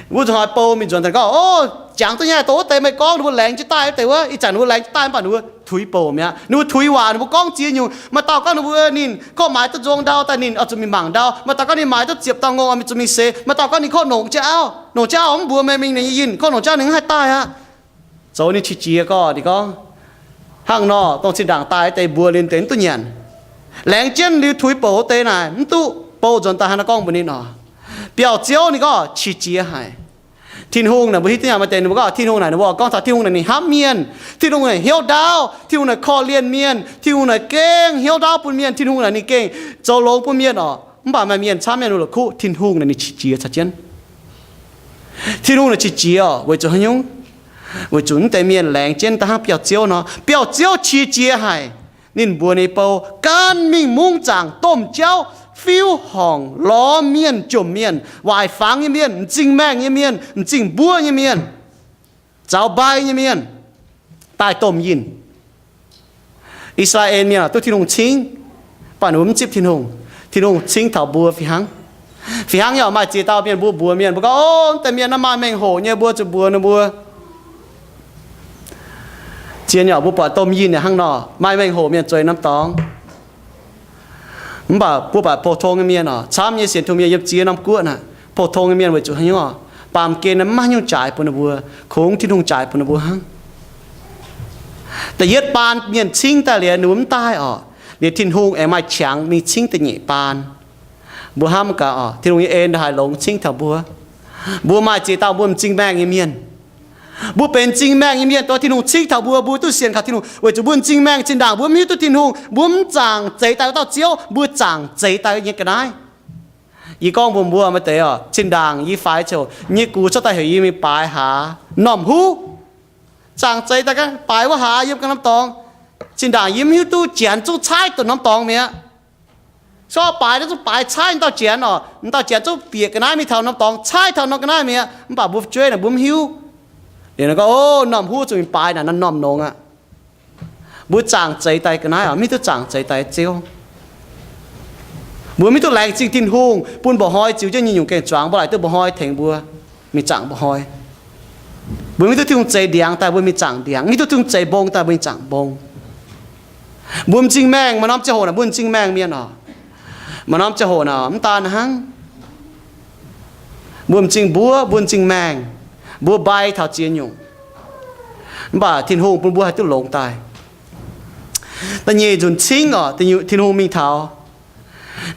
Mbuo zuqc hnoi bou mingh nzuonx daaih gorngv, o, jangx duqv nyei, dongh wuov deix meih gorngv ninh mbuo laengz jienv daaih wuov deix wuov, ih zanc ninh mbuo laengz jienv daaih mv baac ninh mbuo tuix bouc mi'aqv. Ninh mbuo tuix waac, ninh mbuo gorngv ziex nyungc. Maaih dauh gorngv ninh mbuo ninh gorngv maaiz duqv nzong ndau daaih ninh oix zuqc mingh mangc ndau. Maaih dauh gorngv ninh maaiz duqv ziepc dauh ngongh oix zuqc mingh seix. Maaih dauh gorngv ninh korv nongc jienv auv, nongc jienv auv mv mbuox meih mingh ninh nyei yinh, korv nongc jienv auv ninh mv haih daaih aqv. Zoux ninh qiex jiez gorx, ninh gorngv, hnangv nor dongh zinh ndaangc daaih deix mbuox liuz deix mv duqv nyanc. Laengz jienv liuz tuix bouc deix naaic mv duqv, bou nzuonx daaih hnangv naaiv gorngv mbuox ninh oc. Biauv-ziouv ninh gorngv qiex jiez haic. Tin-Hungh naaic mbuo hiuv duqv nyanc maaih deix ninh mbuo gorngv Tin-Hungh naaic, ninh mbuo gorngv taux Tin-Hungh naaic ninh hnamv mienh, Tin-Hungh naaic hnyouv ndaauv, Tin-Hungh naaic korv-lienh mienh, Tin-Hungh naaic gengh hnyouv ndaauv bun mienh, Tin-Hungh naaic ninh gengh zoux longx bun mienh oc. Mv baac maaih mienh camv mienh la'kuqv Tin-Hungh naaic ninh qiex jiez caux jienv. Tin-Hungh naaic qiex jiez oc, weic zuqc haaix nyungc? Weic zuqc mv deix mienh laengz jienv da'hnangv biauv-ziouv nor. Biauv-ziouv qiex jiez haic. Ninh mbuox ninh bou, Gan mingh mungv zaangc domh jauv, fiuv horngc, lorz mienh, jomc mienh, waaic fangx nyei mienh, m'zing maengh nyei mienh, m'zing mbuov nyei mienh, zaux mbai nyei mienh, daaih domh yinh. I^saa^laa^en Mienh duqv Tin-Hungh cingv, mv baac ninh mbuo mv zipv Tin-Hungh. Tin-Hungh cingv taux mbuo fih hnangv. Fih hnangv nyei oc, maaih ziex dauh mienh mbuo mbuox mienh, mbuo gorngv, O, mv deix mienh naaiv maaih mengh hoc nyei, mbuo zuqc mbuox ninh mbuo. Zien nyei oc, mbuo buatc domh yinh yaac hnangv nor, maaih mengh hoc mienh zueiz norm dorngx. Mv baac mbuo buatc pou-tong nyei mienh oc, camv nyei sienx Tin-Hungh mienh yiem ziex norm guoqv naaic, pou-tong nyei mienh weic zuqc haaix nyungc oc? Baamh gen mv maaih haaix nyungc jaaix bun ninh mbuo, kungx Tin-Hungh jaaix bun ninh mbuo hnangv. Da'yietv baan mienh cingv daaih liuz, ninh mbuo mv daaih oc. Liuz Tin-Hungh aengx maaih qangx mingh cingv da'nyeic baan. Mbuo hnamv gaax oc, Tin-Hungh nyei en ndongc haaix longx cingv taux mbuo. Mbuo maaih ziex dauh mbuo m'zing maengh nyei mienh. Mbuo benx m'zing maengh nyei mienh, dongh Tin-Hungh cingv taux mbuo, mbuo duqv sienx kaux Tin-Hungh weic zuqc mbuo m'zing maengh zinh ndaangc mbuo mv hiuv duqv Tin-Hungh, mbuo mv zaangc zeix daaih wuov dauh Ziouv, mbuo zaangc zeix daaih nyei ga'naaiv. Yie gorngv mbuox mbuo maaih deix oc, zinh ndaangc yie faix ziouc nyei gux cuotv daaih heuc yie mingh baaix hlaax normh huv, zaangc zeix daaih baaix wuov hlaax yiem ganh norm dorngx. Zinh ndaangc yie mv hiuv duqv Janx zungv caaiv dongh norm dorngx mi'aqv. Zorqv baaix naaiv zungv baaix caaiv dauh Janx oc, dauh Janx zungv bieqc ga'naaiv mingh taux norm dorngx, caaiv taux norm ga'naaiv mi'aqv. Mv baac mbuo fu'jueiv naaic mbuo mv hiuv. Liuz nor gorngv, o, normh huv zuqc mingh baaix naaic norm-normh nongx aqv. Mbuo zaangc zeix daaih ga'naaiv oc, mv hiuv duqv zaangc zeix daaih Ziouv. Mbuo mv hiuv duqv laengz zingh Tin-Hungh bun mba'hnoi ziux jienv nyei nyungc gengh zuangx, mbuo laaic duqv mba'hnoi tengx mbuo mingh zaangc mba'hnoi. Mbuo mv hiuv duqv Tin-Hungh zeix ndiangx daaih mbuo mingh zaangc ndiangx, mv hiuv duqv Tin-Hungh zeix mbong daaih mbuo mingh zaangc mbong. Mbuo m'zing maengh, maaih norm ziangh hoc naaic mbuo m'zing maengh mienh oc. Maaih norm ziangh hoc naaic mv daan hnangv. Mbuo m'zing mbuov, mbuo m'zing maengh, mbuo mbai taux ziex nyungc. Mv baac Tin-Hungh bun mbuo haih duqv longx daaih. Da'nyeic nzunc cingv oc, Tin-Hungh mingh taux,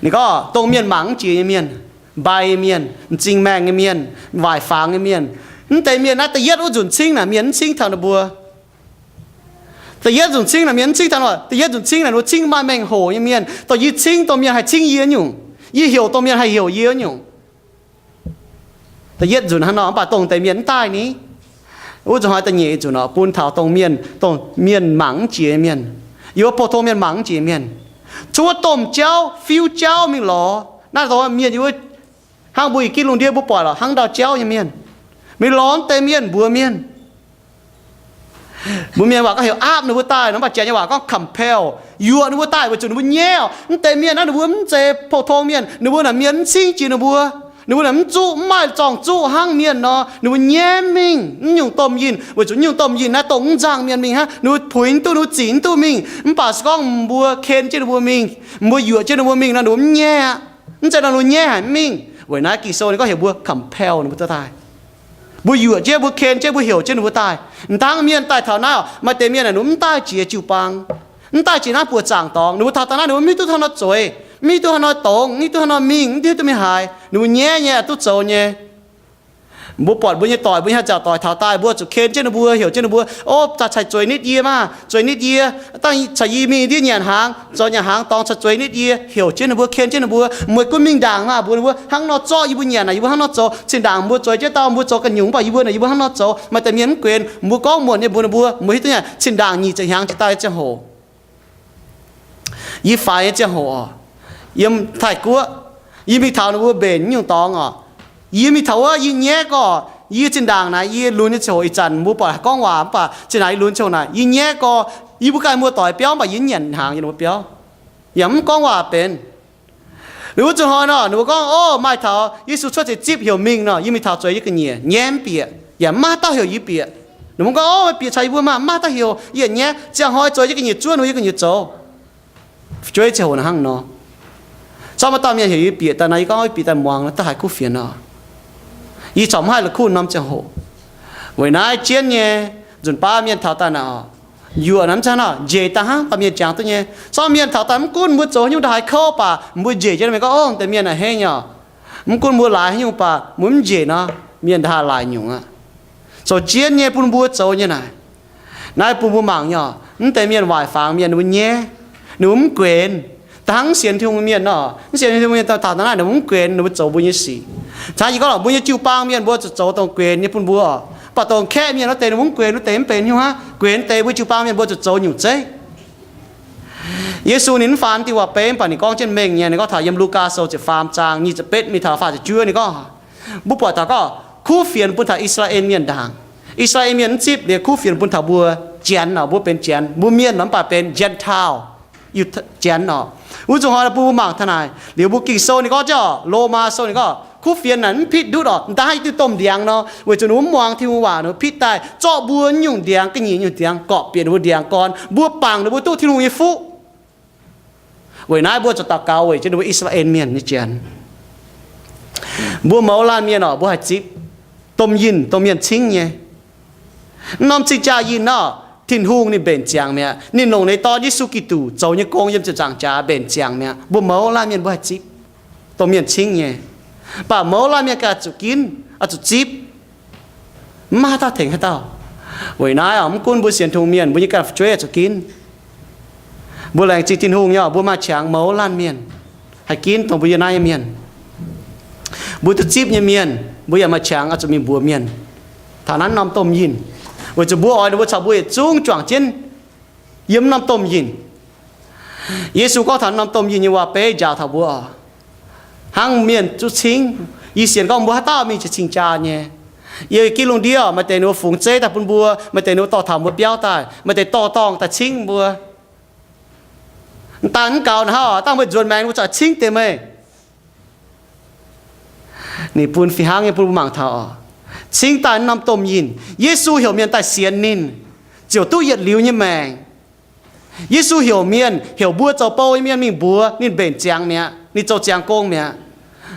ninh gorngv dongh mienh mangc mv jiex nyei mienh, mbai nyei mienh, m'zing maengh nyei mienh, waaic fangx nyei mienh. Mv deix mienh naaiv da'yietv wuov nzunc cingv naaic mienh mv cingv taux ninh mbuo. Da'yietv nzunc cingv naaic mienh mv cingv taux ninh mbuo. Da'yietv nzunc cingv naaic ninh mbuo cingv maaih mengh hoc nyei mienh, dongh yie cingv dongh mienh haih cingv yie nyungc, yie heuc dongh mienh haih heuc yie nyungc. Da'yietv nzunc hnangv nor, mv baac dongh deix mienh mv daaih ni. Wuov zuqc hnoi da'nyeic nzunc oc, bun taux dongh mienh, dongh mienh mangc mv jiex mienh, yie mbuo pou-tong mienh mangc mv jiex mienh, cuotv wuov domh jauv, fiuv jauv mingh lorz. Naaiv dongh mienh yie mbuo hnangv mbuo i gitv lungh ndiev mbuo buatc lorqc, hnangv ndau jauv nyei mienh, mingh lorz mv deix mienh mbuox mienh. Mbuo mienh waac gorngv heuc aapv ninh mbuo daaih nor, mv baac janx nyei waac gorngv compel, yuoqc ninh mbuo daaih weic zuqc ninh mbuo nyaiv oc. Mv deix mienh naaiv ninh mbuo mv zeiz pou-tong mienh, ninh mbuo naaic mienh mv cingv jiex ninh mbuo. Ninh mbuo naaic mv zuqv, mv maaih zorng-zuqv hnangv mienh nor, ninh mbuo nyaiv mingh mv nyungc domh yinh, weic zuqc nyungc domh yinh naaiv dongh mv nzangh mienh mingh hnangv. Ninh mbuo puix mv duqv, ninh mbuo zic mv duqv mingh. Mv baac se gorngv mbuo ken jienv ninh mbuo mingh, mbuo yuoqc jienv ninh mbuo mingh nor, ninh mbuo mv nyaiv aqv. Mv zeiz nor ninh mbuo nyaiv haic mv mingh. Weic naaiv Ging-Sou ninh gorngv heuc mbuo compel ninh mbuo daaih. Mbuo yuoqc jienv, mbuo ken jienv, mbuo heuc jienv ninh mbuo daaih. M'dangv mienh daaih taux naaiv oc, maaih deix mienh naaic ninh mbuo mv daaih jiex jiu-baang, mv daaih jiex naaiv buoz-zaangc dorngx. Ninh mbuo taux daaih naaiv ninh mbuo mv hiuv duqv hnangv nor zueiz, mv hiuv duqv hnangv nor dongz, mv hiuv duqv hnangv nor mingh, mv hiuv duqv mingh haaix. Ninh mbuo nyaiv nyei, duqv zoux nyei. Mbuo buatc mbuo nyei doic, mbuo nyei haaix zanc doic taux daaih, mbuo zuqc ken jienv ninh mbuo, heuc jienv ninh mbuo, o, cai zueiz nitv yie maah, zueiz nitv yie, dangh caux yie mingh ndiev nyanc hnaangx, zoux nyanc hnaangx dorngx cai zueiz nitv yie, heuc jienv ninh mbuo, ken jienv ninh mbuo, meih gunv mingh ndaangc maah, mbuox ninh mbuo hnangv nor zorqv yie mbuo nyanc naaic, yie mbuo hnangv nor zoux. Cin-ndaangc mbuo zueiz jienv dauh, mbuo zoux ganh nyungc, mv baac yie mbuo naaic, yie mbuo hnangv nor zoux. Maaih deix mienh mv guenx, mbuo gorngv muonc nyei mbuox ninh mbuo, mbuo hiuv duqv nyei, cin-ndaangc nyic ziepc hnyangx jiex daaih ziangh hoc, yie faix nyei ziangh hoc oc, yiem Taiv-Guoqv, yie mingh taux ninh mbuo mbenc nyungc dorngx oc. Yie mingh taux wuov, yie nyaiv gorngv, yie zinh ndaangc naaic yie lunx nyei ziangh hoc, ih zanc mbuo buatc gorngv waac mv baac zinh ndaangc yie lunx ziangh hoc naaic yie nyaiv gorngv, yie mbuo ganh muoz-doic biauv mv baac yie nyanc hnaangx yie mbuo biauv, yaac mv gorngv waac benx. Ninh mbuo zuqc hnoi nor, ninh mbuo gorngv, o, maaih taux Yesu cuotv seix zipv heuc mingh nor, yie mingh taux zueiz yie ga'nyiec nyaiv mv bieqc, yaac mv maaih dauh heuc yie bieqc. Ninh mbuo gorngv, o, bieqc caux yie mbuo maah, mv maaih dauh heuc, yie yaac nyaiv. Ziangh hnoi zueiz yie ga'nyiec zuov ninh mbuo, yie ga'nyiec zoux. Fu'jueiv ziangh hoc naaic hnangv nor. Zorqv maaih dauh mienh heuc yie bieqc daaih nor, yie gorngv, o, bieqc daaih muangx nor, da'haaix kuv fienx nor. Yie corc mv haih la'kuqv norm ziangh hoc. Weic naaiv jienv nyei, nzunc baav mienh taux daaih naaic oc, yuoqc naaic mv zeiz hnangv nor, njiec daaih hnangv baac mienh jangx duqv nyei. Zorqv mienh taux daaih mv gunv mbuo zoux nyungc da'haaix kouv baac mbuo njiec jienv mingh gorngv, o, deix mienh naaic hei nyei oc. Mv gunv mbuo laaix haaix nyungc baac mbuo mv njiec nor, mienh nda laaic nyungc aqv. Zoux jienv nyei bun mbuo zoux nyei naaic. Naaiv bun mbuo mangc nyei oc, mv deix mienh waaic fangx mienh ninh mbuo nyaiv, ninh mbuo mv guenx. Da'hnangv mv sienx Tin-Hungh mienh nor, mv sienx Tin-Hungh mienh daaih taux naaiv ninh mbuo mv guenx, ninh mbuo zoux mbuo nyei sic. Cangv yie gorngv lorqc, mbuo nyei jiu-baang mienh mbuo zuqc zoux dongh guenx nyei bun mbuo oc. Mv baac dongh kaeqv mienh wuov deix ninh mbuo mv guenx, wuov deix mv benx hnyouv aqv. Guenx deix mbuo jiu-baang mienh mbuo zuqc zoux nyungc zeiv. Yesu ninh mv faanv diuh waac-beiv, mv baac ninh gorngv jienv mengh nyei. Ninh gorngv taux yiem Lugaa Sou ziepc faam zaang nyic ziepc betv mingh taux faah ziepc juov, ninh gorngv, mbuo buatc taux gorngv kuv fienx bun taux I^saa^laa^en Mienh ndaangc. I^saa^laa^en Mienh mv zipv liuz kuv fienx bun taux mbuo Janx nor, mbuo benx Janx, mbuo mienh nor mv baac benx Gentile, Janx oc. Wuov zuqc hnoi bun mbuo mangc taux naaic liuz mbuo Ging-Sou ninh gorngv jienv oc, Lomaa Sou ninh gorngv kuv fienx naaic mv pitv ndutv oc, m'daaih haih diuh domh ndiangx nor, weic zuqc ninh mbuo mv muangx Tin-Hungh waac, ninh mbuo pitv daaih zorqv mbuo nyungc ndiangx, ga'nyiec nyungc ndiangx gorqv bieqc ninh mbuo ndiangx gorn, mbuo bangc ninh mbuo duqv Tin-Hungh nyei fuqv. Weic naaiv mbuo zuqc daux gaux weic jienv ninh mbuo I^saa^laa^en Mienh nyei Janx. Mbuo mouz laanh mienh oc, mbuo haih zipv domh yinh, domh mienh cingv nyei. Mv norm cing-jaa yinh nor, Tin-Hungh ninh mbenc ziangx mi'aqv. Ninh longc ninh Dorn Yesu Giduc zoux nyei gong yiem ziepc nzaangc jaax mbenc ziangx mi'aqv. Mbuo mouz laanh mienh mbuo haih zipv domh mienh cingv nyei. Mv baac mouz laanh mienh ganh zuqc ginv, oix zuqc zipv. Mv maaih haaix dauh tengx haaix dauh. Weic naaiv oc, mv gunv mbuo sienx Tin-Hungh mienh, mbuo nyei ganh fu'jueiv zuqc ginv. Mbuo laengz zingh Tin-Hungh nyei oc, mbuo maaih qangx mouz laanh mienh haih ginv dongh mbuo yiem naaiv nyei mienh. mbuo duqv zipv nyei mienh, mbuo yaac maaih qangx oix zuqc mingh mbuox mienh taux naaiv norm domh yinh, weic zuqc mbuo oix ninh mbuo caux mbuo yietc zungv juangc jienv yiem norm domh yinh. Yesu gorngv taux norm domh yinh nyei waac-beiv njaaux taux mbuo oc. Hnangv mienh duqv cingv, yie sienx gorngv mbuo haaix dauh mingh jiez cing-jaa nyei. Yie gitv lungh ndiev maaih deix ninh mbuo fungx zeiv daaih bun mbuo, maaih deix ninh mbuo dorh taux mbuo biauv daaih, maaih deix dorh dorngh daaih cingv mbuo. Dangh mv gaux naaic hnangv, dangh meih nzuonx maengx ninh mbuo zaqc cingv deix meih. Ninh bun fih hnangv nyei bun mbuo mangc taux oc. Cingv daaih norm domh yinh, Yesu heuc mienh daaih sienx ninh, ziouc duqv yietc liuz nyei maengc. Yesu heuc mienh, heuc mbuo zoux bou nyei mienh mingh mbuox ninh mbenc ziangx mi'aqv, ninh zoux ziangx gong mi'aqv.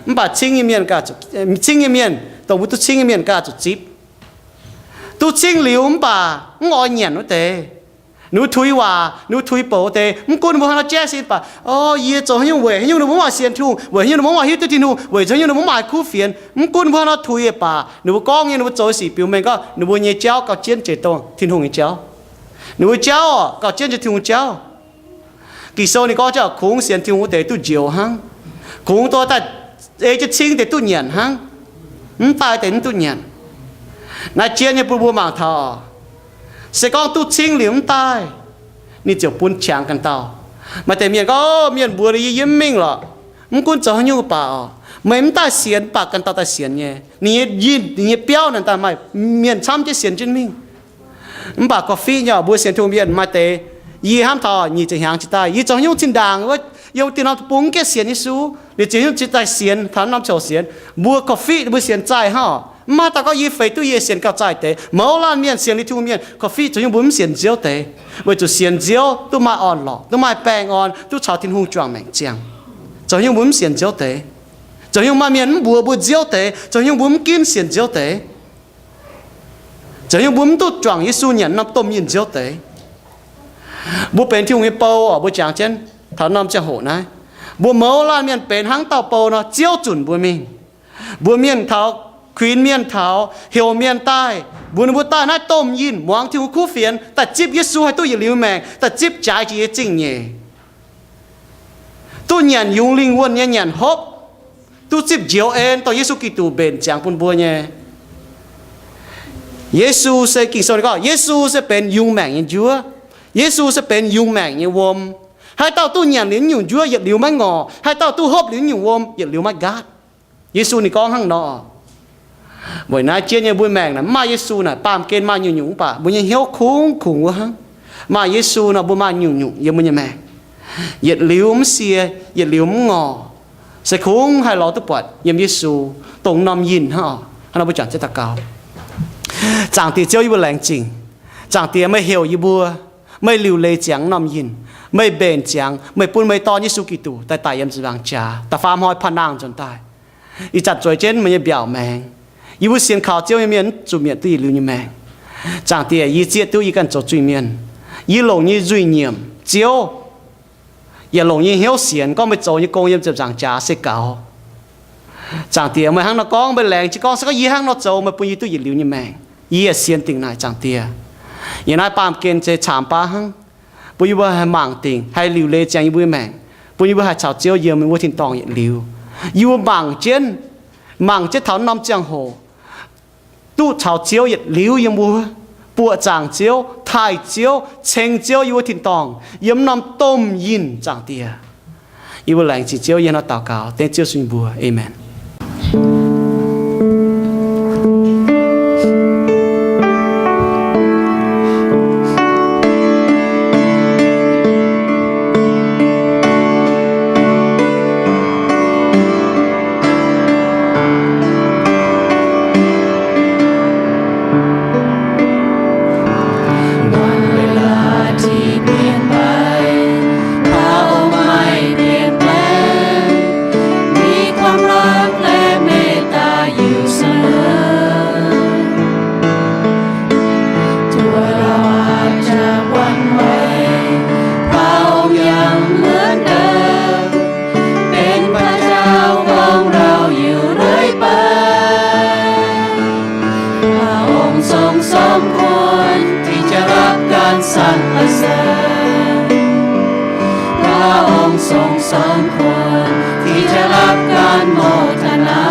Mv baac cingv nyei mienh ganh, cingv nyei mienh, dongh mbuo duqv cingv nyei mienh ganh zuqc zipv. Duqv cingv liuz mv baac mv oix nyanc wuov deix, ninh mbuo tuix waac, ninh mbuo tuix bouc wuov deix, mv gunv ninh mbuo hnangv nor jaiv sin baac, o, yie zoux haaix nyungc weic haaix nyungc ninh mbuo mv maaih sienx Tin-Hungh, weic haaix nyungc ninh mbuo mv maaih hiuv duqv Tin-Hungh, weic haaix nyungc ninh mbuo mv maaih kuv fienx, mv gunv ninh mbuo hnangv nor tuix baac, ninh mbuo gorngv nyei, ninh mbuo zoux sic biux mengh gorngv ninh mbuo nyei jauv gauh jienv jiex dongh Tin-Hungh nyei jauv. Ninh mbuo jauv gauh jienv jiex Tin-Hungh jauv. Ging-Sou ninh gorngv jauv kungx sienx Tin-Hungh wuov deix duqv njoux hnangv. Kungx dorh daaih ei jienv cingv deix duqv nyanc hnangv. Mv daaih deix mv duqv nyanc. Naaiv jienv nyei bun mbuo mangc taux, se gorngv duqv cingv liuz mv daaih, ninh ziouc bun qangx ganh dauh. Maaih deix mienh gorngv, mienh mbuox yie, yie mv mingh lorqc. Mv gunv zoux haaix nyungc baac oc, meih mv daaih sienx baac ganh dauh daaih sienx nyei. Ninh nyei yinh, ninh nyei biauv naaic daaih maaih mienh camv jienv sienx jienv mingh. Mv baac gorqv-fiqv nyei mbuo sienx Tin-Hungh mienh maaih deix, yie hnamv taux nyic ziepc hnyangx jiex daaih, yie zoux haaix nyungc zinh ndaangc wuov, yiem wuov dinh norm deic-bung mv gaengh sienx Yesu, liuz ziouc haaix nyungc jiex daaih sienx, taux norm ziouc sienx. Mbuo gorqv-fiqv mbuo sienx zaih hnangv oc. Mv maaih dauh gorngv yie feix duqv yie sienx gauh zaih deix. Mouz laanh mienh sienx liuz Tin-Hungh mienh gorqv-fiqv zoux haaix nyungc mbuo mv sienx Nziouv deix, weic zuqc sienx Nziouv duqv maaih orn-lorqc, duqv maaih baengh orn, duqv caux Tin-Hungh juangc maengc ziangh. Zoux haaix nyungc mbuo mv sienx Nziouv deix? Zoux haaix nyungc maaih mienh mv mbuox mbuo Nziouv deix? Zoux haaix nyungc mbuo mv ginv sienx Nziouv deix? Zoux haaix nyungc mbuo mv duqv juangc Yesu nyanc norm domh yinh Nziouv deix? Mbuo benx Tin-Hungh nyei bou oc, mbuo jangx jienv taux norm ziangh hoc naaiv, mbuo mouz laanh mienh benx hnangv dauh bou nor, Ziouv zunc mbuo mingh. Mbuox mienh taux, kuinx mienh taux, heuc mienh daaih, mbuox ninh mbuo daaih naaiv domh yinh muangx Tin-Hungh kuv fienx, daaih zipv Yesu haih duqv yietc liuz maengc, daaih zipv jaaix jiex nyei zingh nyeic, duqv nyanc yungz lingh wuonh nyei nyanc hopv, duqv zipv njoux en, dongh Yesu Giduc mbenc ziangx bun mbuo nyei. Yesu se, Ging-Sou ninh gorngv, Yesu se benx yungz maengc nyei njuov. Yesu se benx yungz maengc nyei wuom. Haaix dauh duqv nyanc liuz nyungc njuov yietc liuz maiv ngorc, haaix dauh duqv hopv liuz nyungc wuom yietc liuz maiv nqaatv. Yesu ninh gorngv hnangv nor. Weic naaiv jienv nyei mbuo maengc naaic mv maaih Yesu naaic, baamh gen maaih nyungc-nyungc mv baac mbuo nyei hnyouv kungx kungx wuov hnangv. Maaih Yesu nor mbuo maaih nyungc-nyungc yiem mbuo nyei maengc. Yietc liuz mv sie, yietc liuz mv ngorc, se kungx haih lorz duqv buatc yiem Yesu, dongh norm yinh hnangv oc. Hnangv nor mbuo juangc jienv daux gaux. Zaangc Diex Ziouv, yie mbuo laengz zingh. Zaangc Diex, meih heuc yie mbuo, meih liuc leiz ziangx norm yinh, meih mbenc ziangx, meih bun meih Dorn Yesu Giduc daaih daic yiem ziepc nzaangc jaax, da'faam hnoi paan nangh nzuonx daaih. Ih zanc zueiz jienv meih nyei mbiaauc maengx. Yie mbuo sienx kaux Ziouv nyei mienh mv zuqc mietc duqv yietc liuz nyei maengc. Zaangc Diex, yie zieqv duqv yie ganh zoux zuiz-mienh. Yie longc yie nyei nzuih nyiemc Ziouv, yaac longc yie nyei hnyouv sienx gorngv meih zoux nyei gong yiem ziepc nzaangc jaax se gaux. Zaangc Diex, meih hnangv nor gorngv, meih laengz jienv gorngv se gorngv yie hnangv nor zoux meih bun yie duqv yietc liuz nyei maengc. Yie yaac sienx dingc naaic, Zaangc Diex. Yiem naaiv baamh gen se caamx baav hnangv, bun yie mbuo haih mangc dingc, haih liuc leiz ziangx yie mbuo nyei maengc, bun yie mbuo haih caux Ziouv yiem yie mbuo tin-dorngh yietc liuz. Yie mbuo mangc jienv, mangc jienv taux norm ziangh hoc duqv caux Ziouv yietc liuz yiem mbuo, buoqc zaangc Ziouv, taaih Ziouv, ceng Ziouv yiem wuov tin-dorngh, yiem norm domh yinh, Zaangc Diex. Yie mbuo laengz zingh Ziouv, yie nor daux gaux dengv Ziouv sun mbuo. Aamen. วันเวลาที่เปลี่ยนไป พระองค์ไม่เปลี่ยนแปลง มีความรักและเมตตาอยู่เสมอ ตัวเราอาจจะหวั่นไหว พระองค์ยังเหมือนเดิม เป็นพระเจ้าของเราอยู่เรื่อยไป พระองค์ทรงสมควรที่จะรับการสรรเสริญ พระองค์ทรงสมควรที่จะรับการโมทนา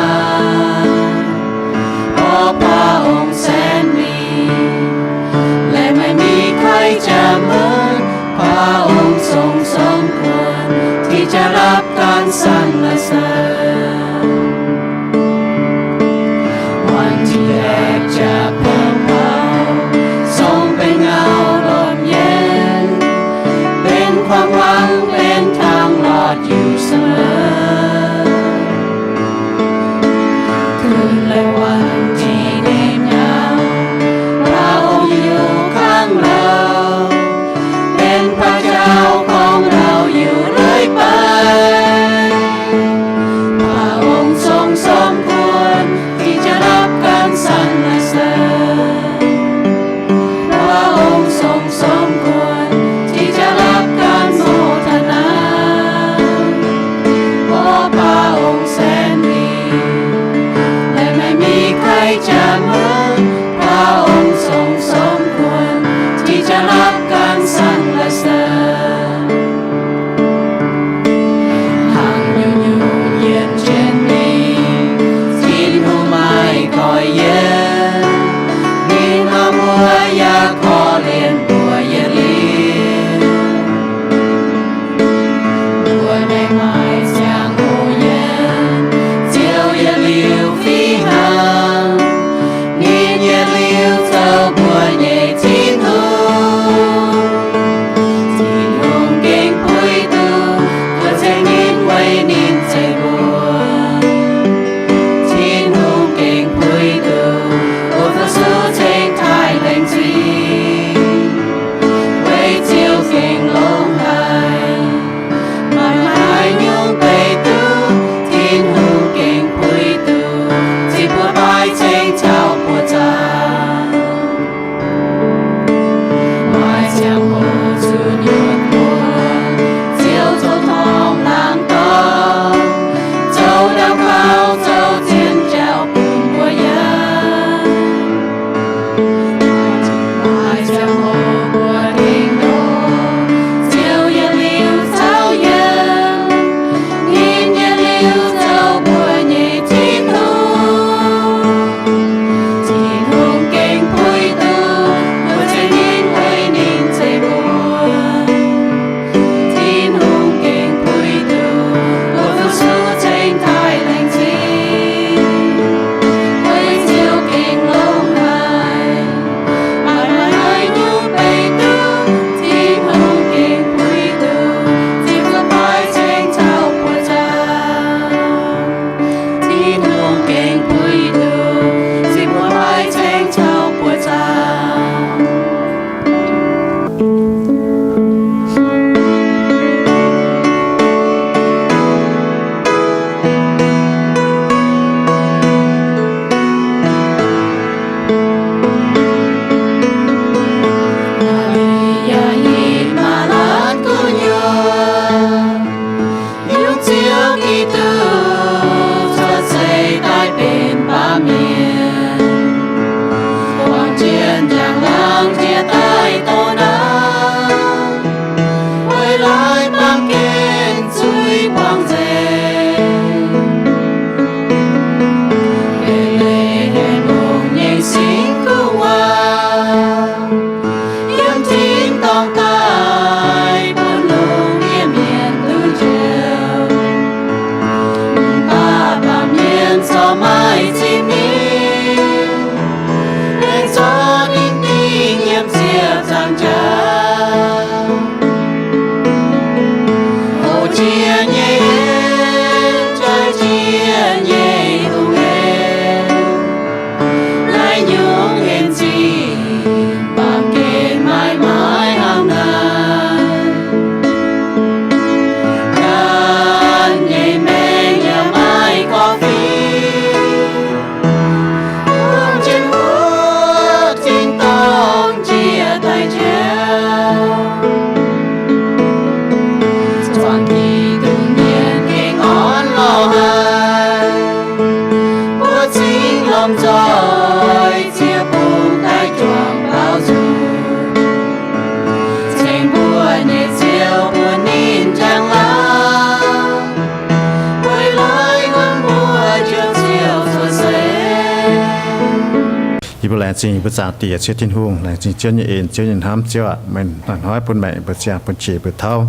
Yie mbuo laengz zingh yie mbuo Zaangc Diex, Ziouv Tin-Hungh, laengz zingh Ziouv nyei en, Ziouv nyei hnamv. Ziouv aac, meih hnoi-hnoi bun meih mbuo ziangh, bun qiex, bun tauv,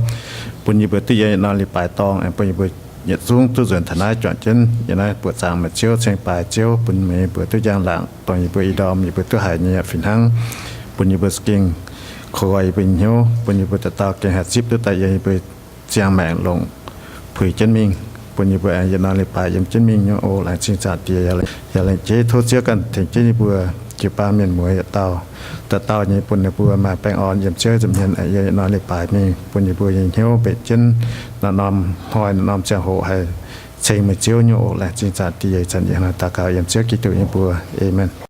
bun yie mbuo duqv yiem yietc norm leiz-baaix dorngh, bun yie mbuo yietc zungv duqv nzuonx taux naaiv, juangc jienv yiem naaiv buoqc zaangc meih Ziouv, ceng baaix Ziouv, bun meih mbuo duqv njang-laangc, dongh yie mbuo ih ndorm yie mbuo duqv haiz nyei fih hnangv, bun yie mbuo za'gengh korv-yie mbuo nyei hnyouv, bun yie mbuo dauh dauh gengh haih zipv duqv daaih yiem yie mbuo ziangh maengc longc puix jienv mingh, bun yie mbuo aengx yietc norm leiz-baaix yiem jienv mingh nyei oc. Laengz zingh Zaangc Diex, yaac laengz jeiv tov Ziouv ganh tengx jienv yie mbuo jiu-baang mienh muoz yietc dauh dauh dauh nyei, bun ninh mbuo maaih baengh orn yiem Ziouv nza'hmien, yiem yietc norm leiz-baaix mingh, bun yie mbuo nyei hnyouv mbenc jienv norm-norm hnoi, norm-norm ziangh hoc haih ceng meih Ziouv nyei oc. Laengz zingh Zaangc Diex, zanc yie hnangv naaiv daux gaux yiem Ziouv Giduc nyei mbuox. Aamen.